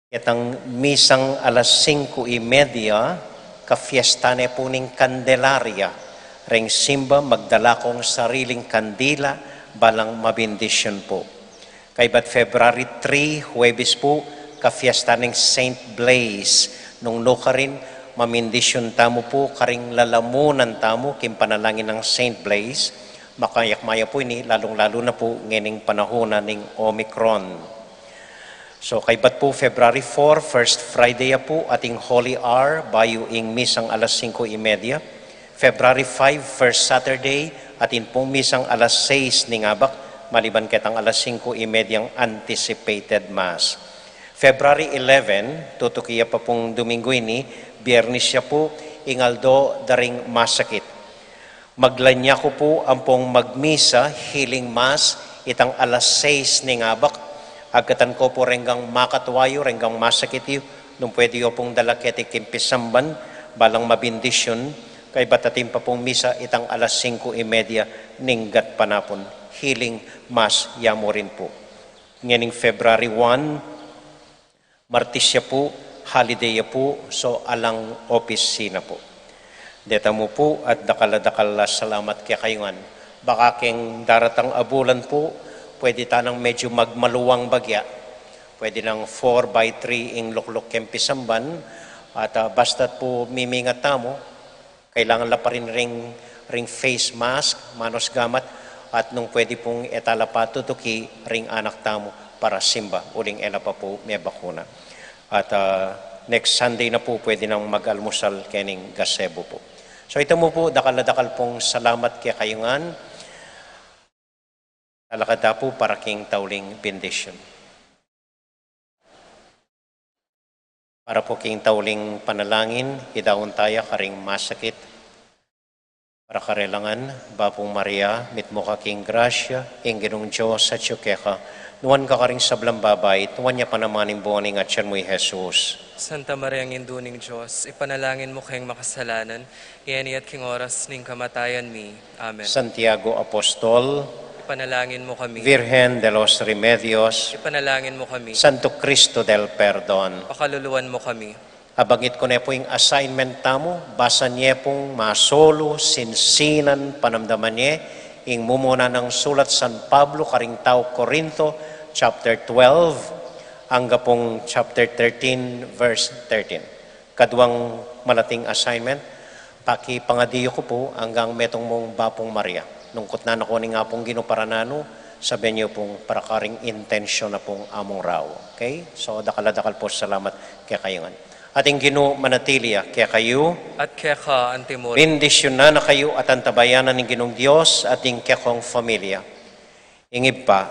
ketang misang alas singko y media, kafiesta ne pu ning Candelaria, reng simba magdala kong sariling kandila, balang mabindisyun pu. Kaybat February three, Huwebes pu, kafiesta ning Saint Blaise. Nung nukarin, mamindisyun tamu pu karing lalamunan tamu king panalangin nang Saint Blaise. Makayakmaya pu ini, lalung-lalu na pu ngening panahun na ning Omicron. So, kaybat pu February four, first Friday ya pu, ating Holy Hour, bayu ing misang alas singko y media. February five, first Saturday, atin pung misang alas sais ning abak, maliban ketang alas singko y media ing anticipated Mass. February eleven, tutuki ya pa pung Domingo ini, Biernes ya pu, ing aldo da ring masakit. Maglanyaku pu ampong magmisa, healing Mass, itang alas sais ning abak, agkatan ko pu renggang makatua yu, renggang masakit yu, nung pwede yu pung dala keti king pisamban, balang mabindisyun, kaybat atin pa pung misa itang alas singko y media ning gatpanapun, healing Mass ya mu rin pu. Ngening February one, Martis ya pu, holiday ya pu, so alang opisina pu. Deta mu pu at dakal a dakal a salamat kekayu ngan. Baka keng daratang a bulan pu, pwede tanang medyu magmaluwang bagya. Pwede nang four by three ing lukluk keng pisamban, at, ah, basta't pu mimingat tamu, kailangan la pa rin ring, ring face mask, manos gamat, at nung pwede pung e ta la pa tutuki ring anak tamu para simba, uling e la pa pu mebakuna. At, ah, next Sunday na pu, pwede nang mag-almusal kening gazebo pu. So, ita mu pu, dakal a dakal pung salamat kekayu ngan. Lalakad ta pu para king tauling bendisyun. Para pu king tauling panalangin, idaun taya karing masakit. Para karela ngan, Bapu Maria, mitmu ka king grasya, ing Ginung Dios atyu keka, nuan ka karing sablang babai, nuan ya pa naman ing bunga ning atyan mu, i Jesus. Santa Maria, Indu ning Dios, ipanalangin mu keng makasalanan, ngeni at king oras ning kamatayan mi. Amen. Santiago Apostol, ipanalangin mu kami. Virgen de los Remedios, ipanalangin mu kami. Santo Cristo del Perdon, pakaluluan mu kami. Abangit ku ne pu ing assignment tamu, basan ye pung masolu, sinsinan, panamdaman ye ing mumuna nang sulat San Pablo karing tau Corinto, chapter twelve, angga pung chapter thirteen, verse thirteen. Kaduang malating assignment, pakipangadi yu ku pu anggang metung mung Bapung Maria. Nung kutnan na ku ning Apung Ginu para nanu, sabian yu pung para karing intensyon na pung among rau. Okay? So, dakal a dakal pu salamat kekayu ngan. At ing Ginu manatili ya kekayu. At keka antimurin. Bendisyunan na kayu at antabayanan ning Ginung Dios at ing kekong familia. Ing Ibpa,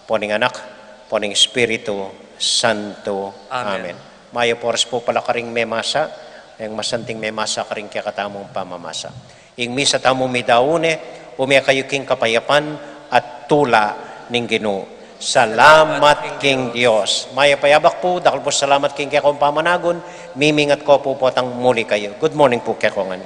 pu ning Anak, pu ning Espiritu Santo. Amen. Amen. Mayap a oras pu pala karing memasa, ing masanting memasa karing kekatamung pamamasa. Ing misa tamu midaun ne, ume kayu king kapayapan at tula ning Ginu. Salamat king Dios. Mayap a yabak pu, dakal pu salamat king kekong pamanagun, mimingat ko pu potang muli kayu. Good morning pu kekongan.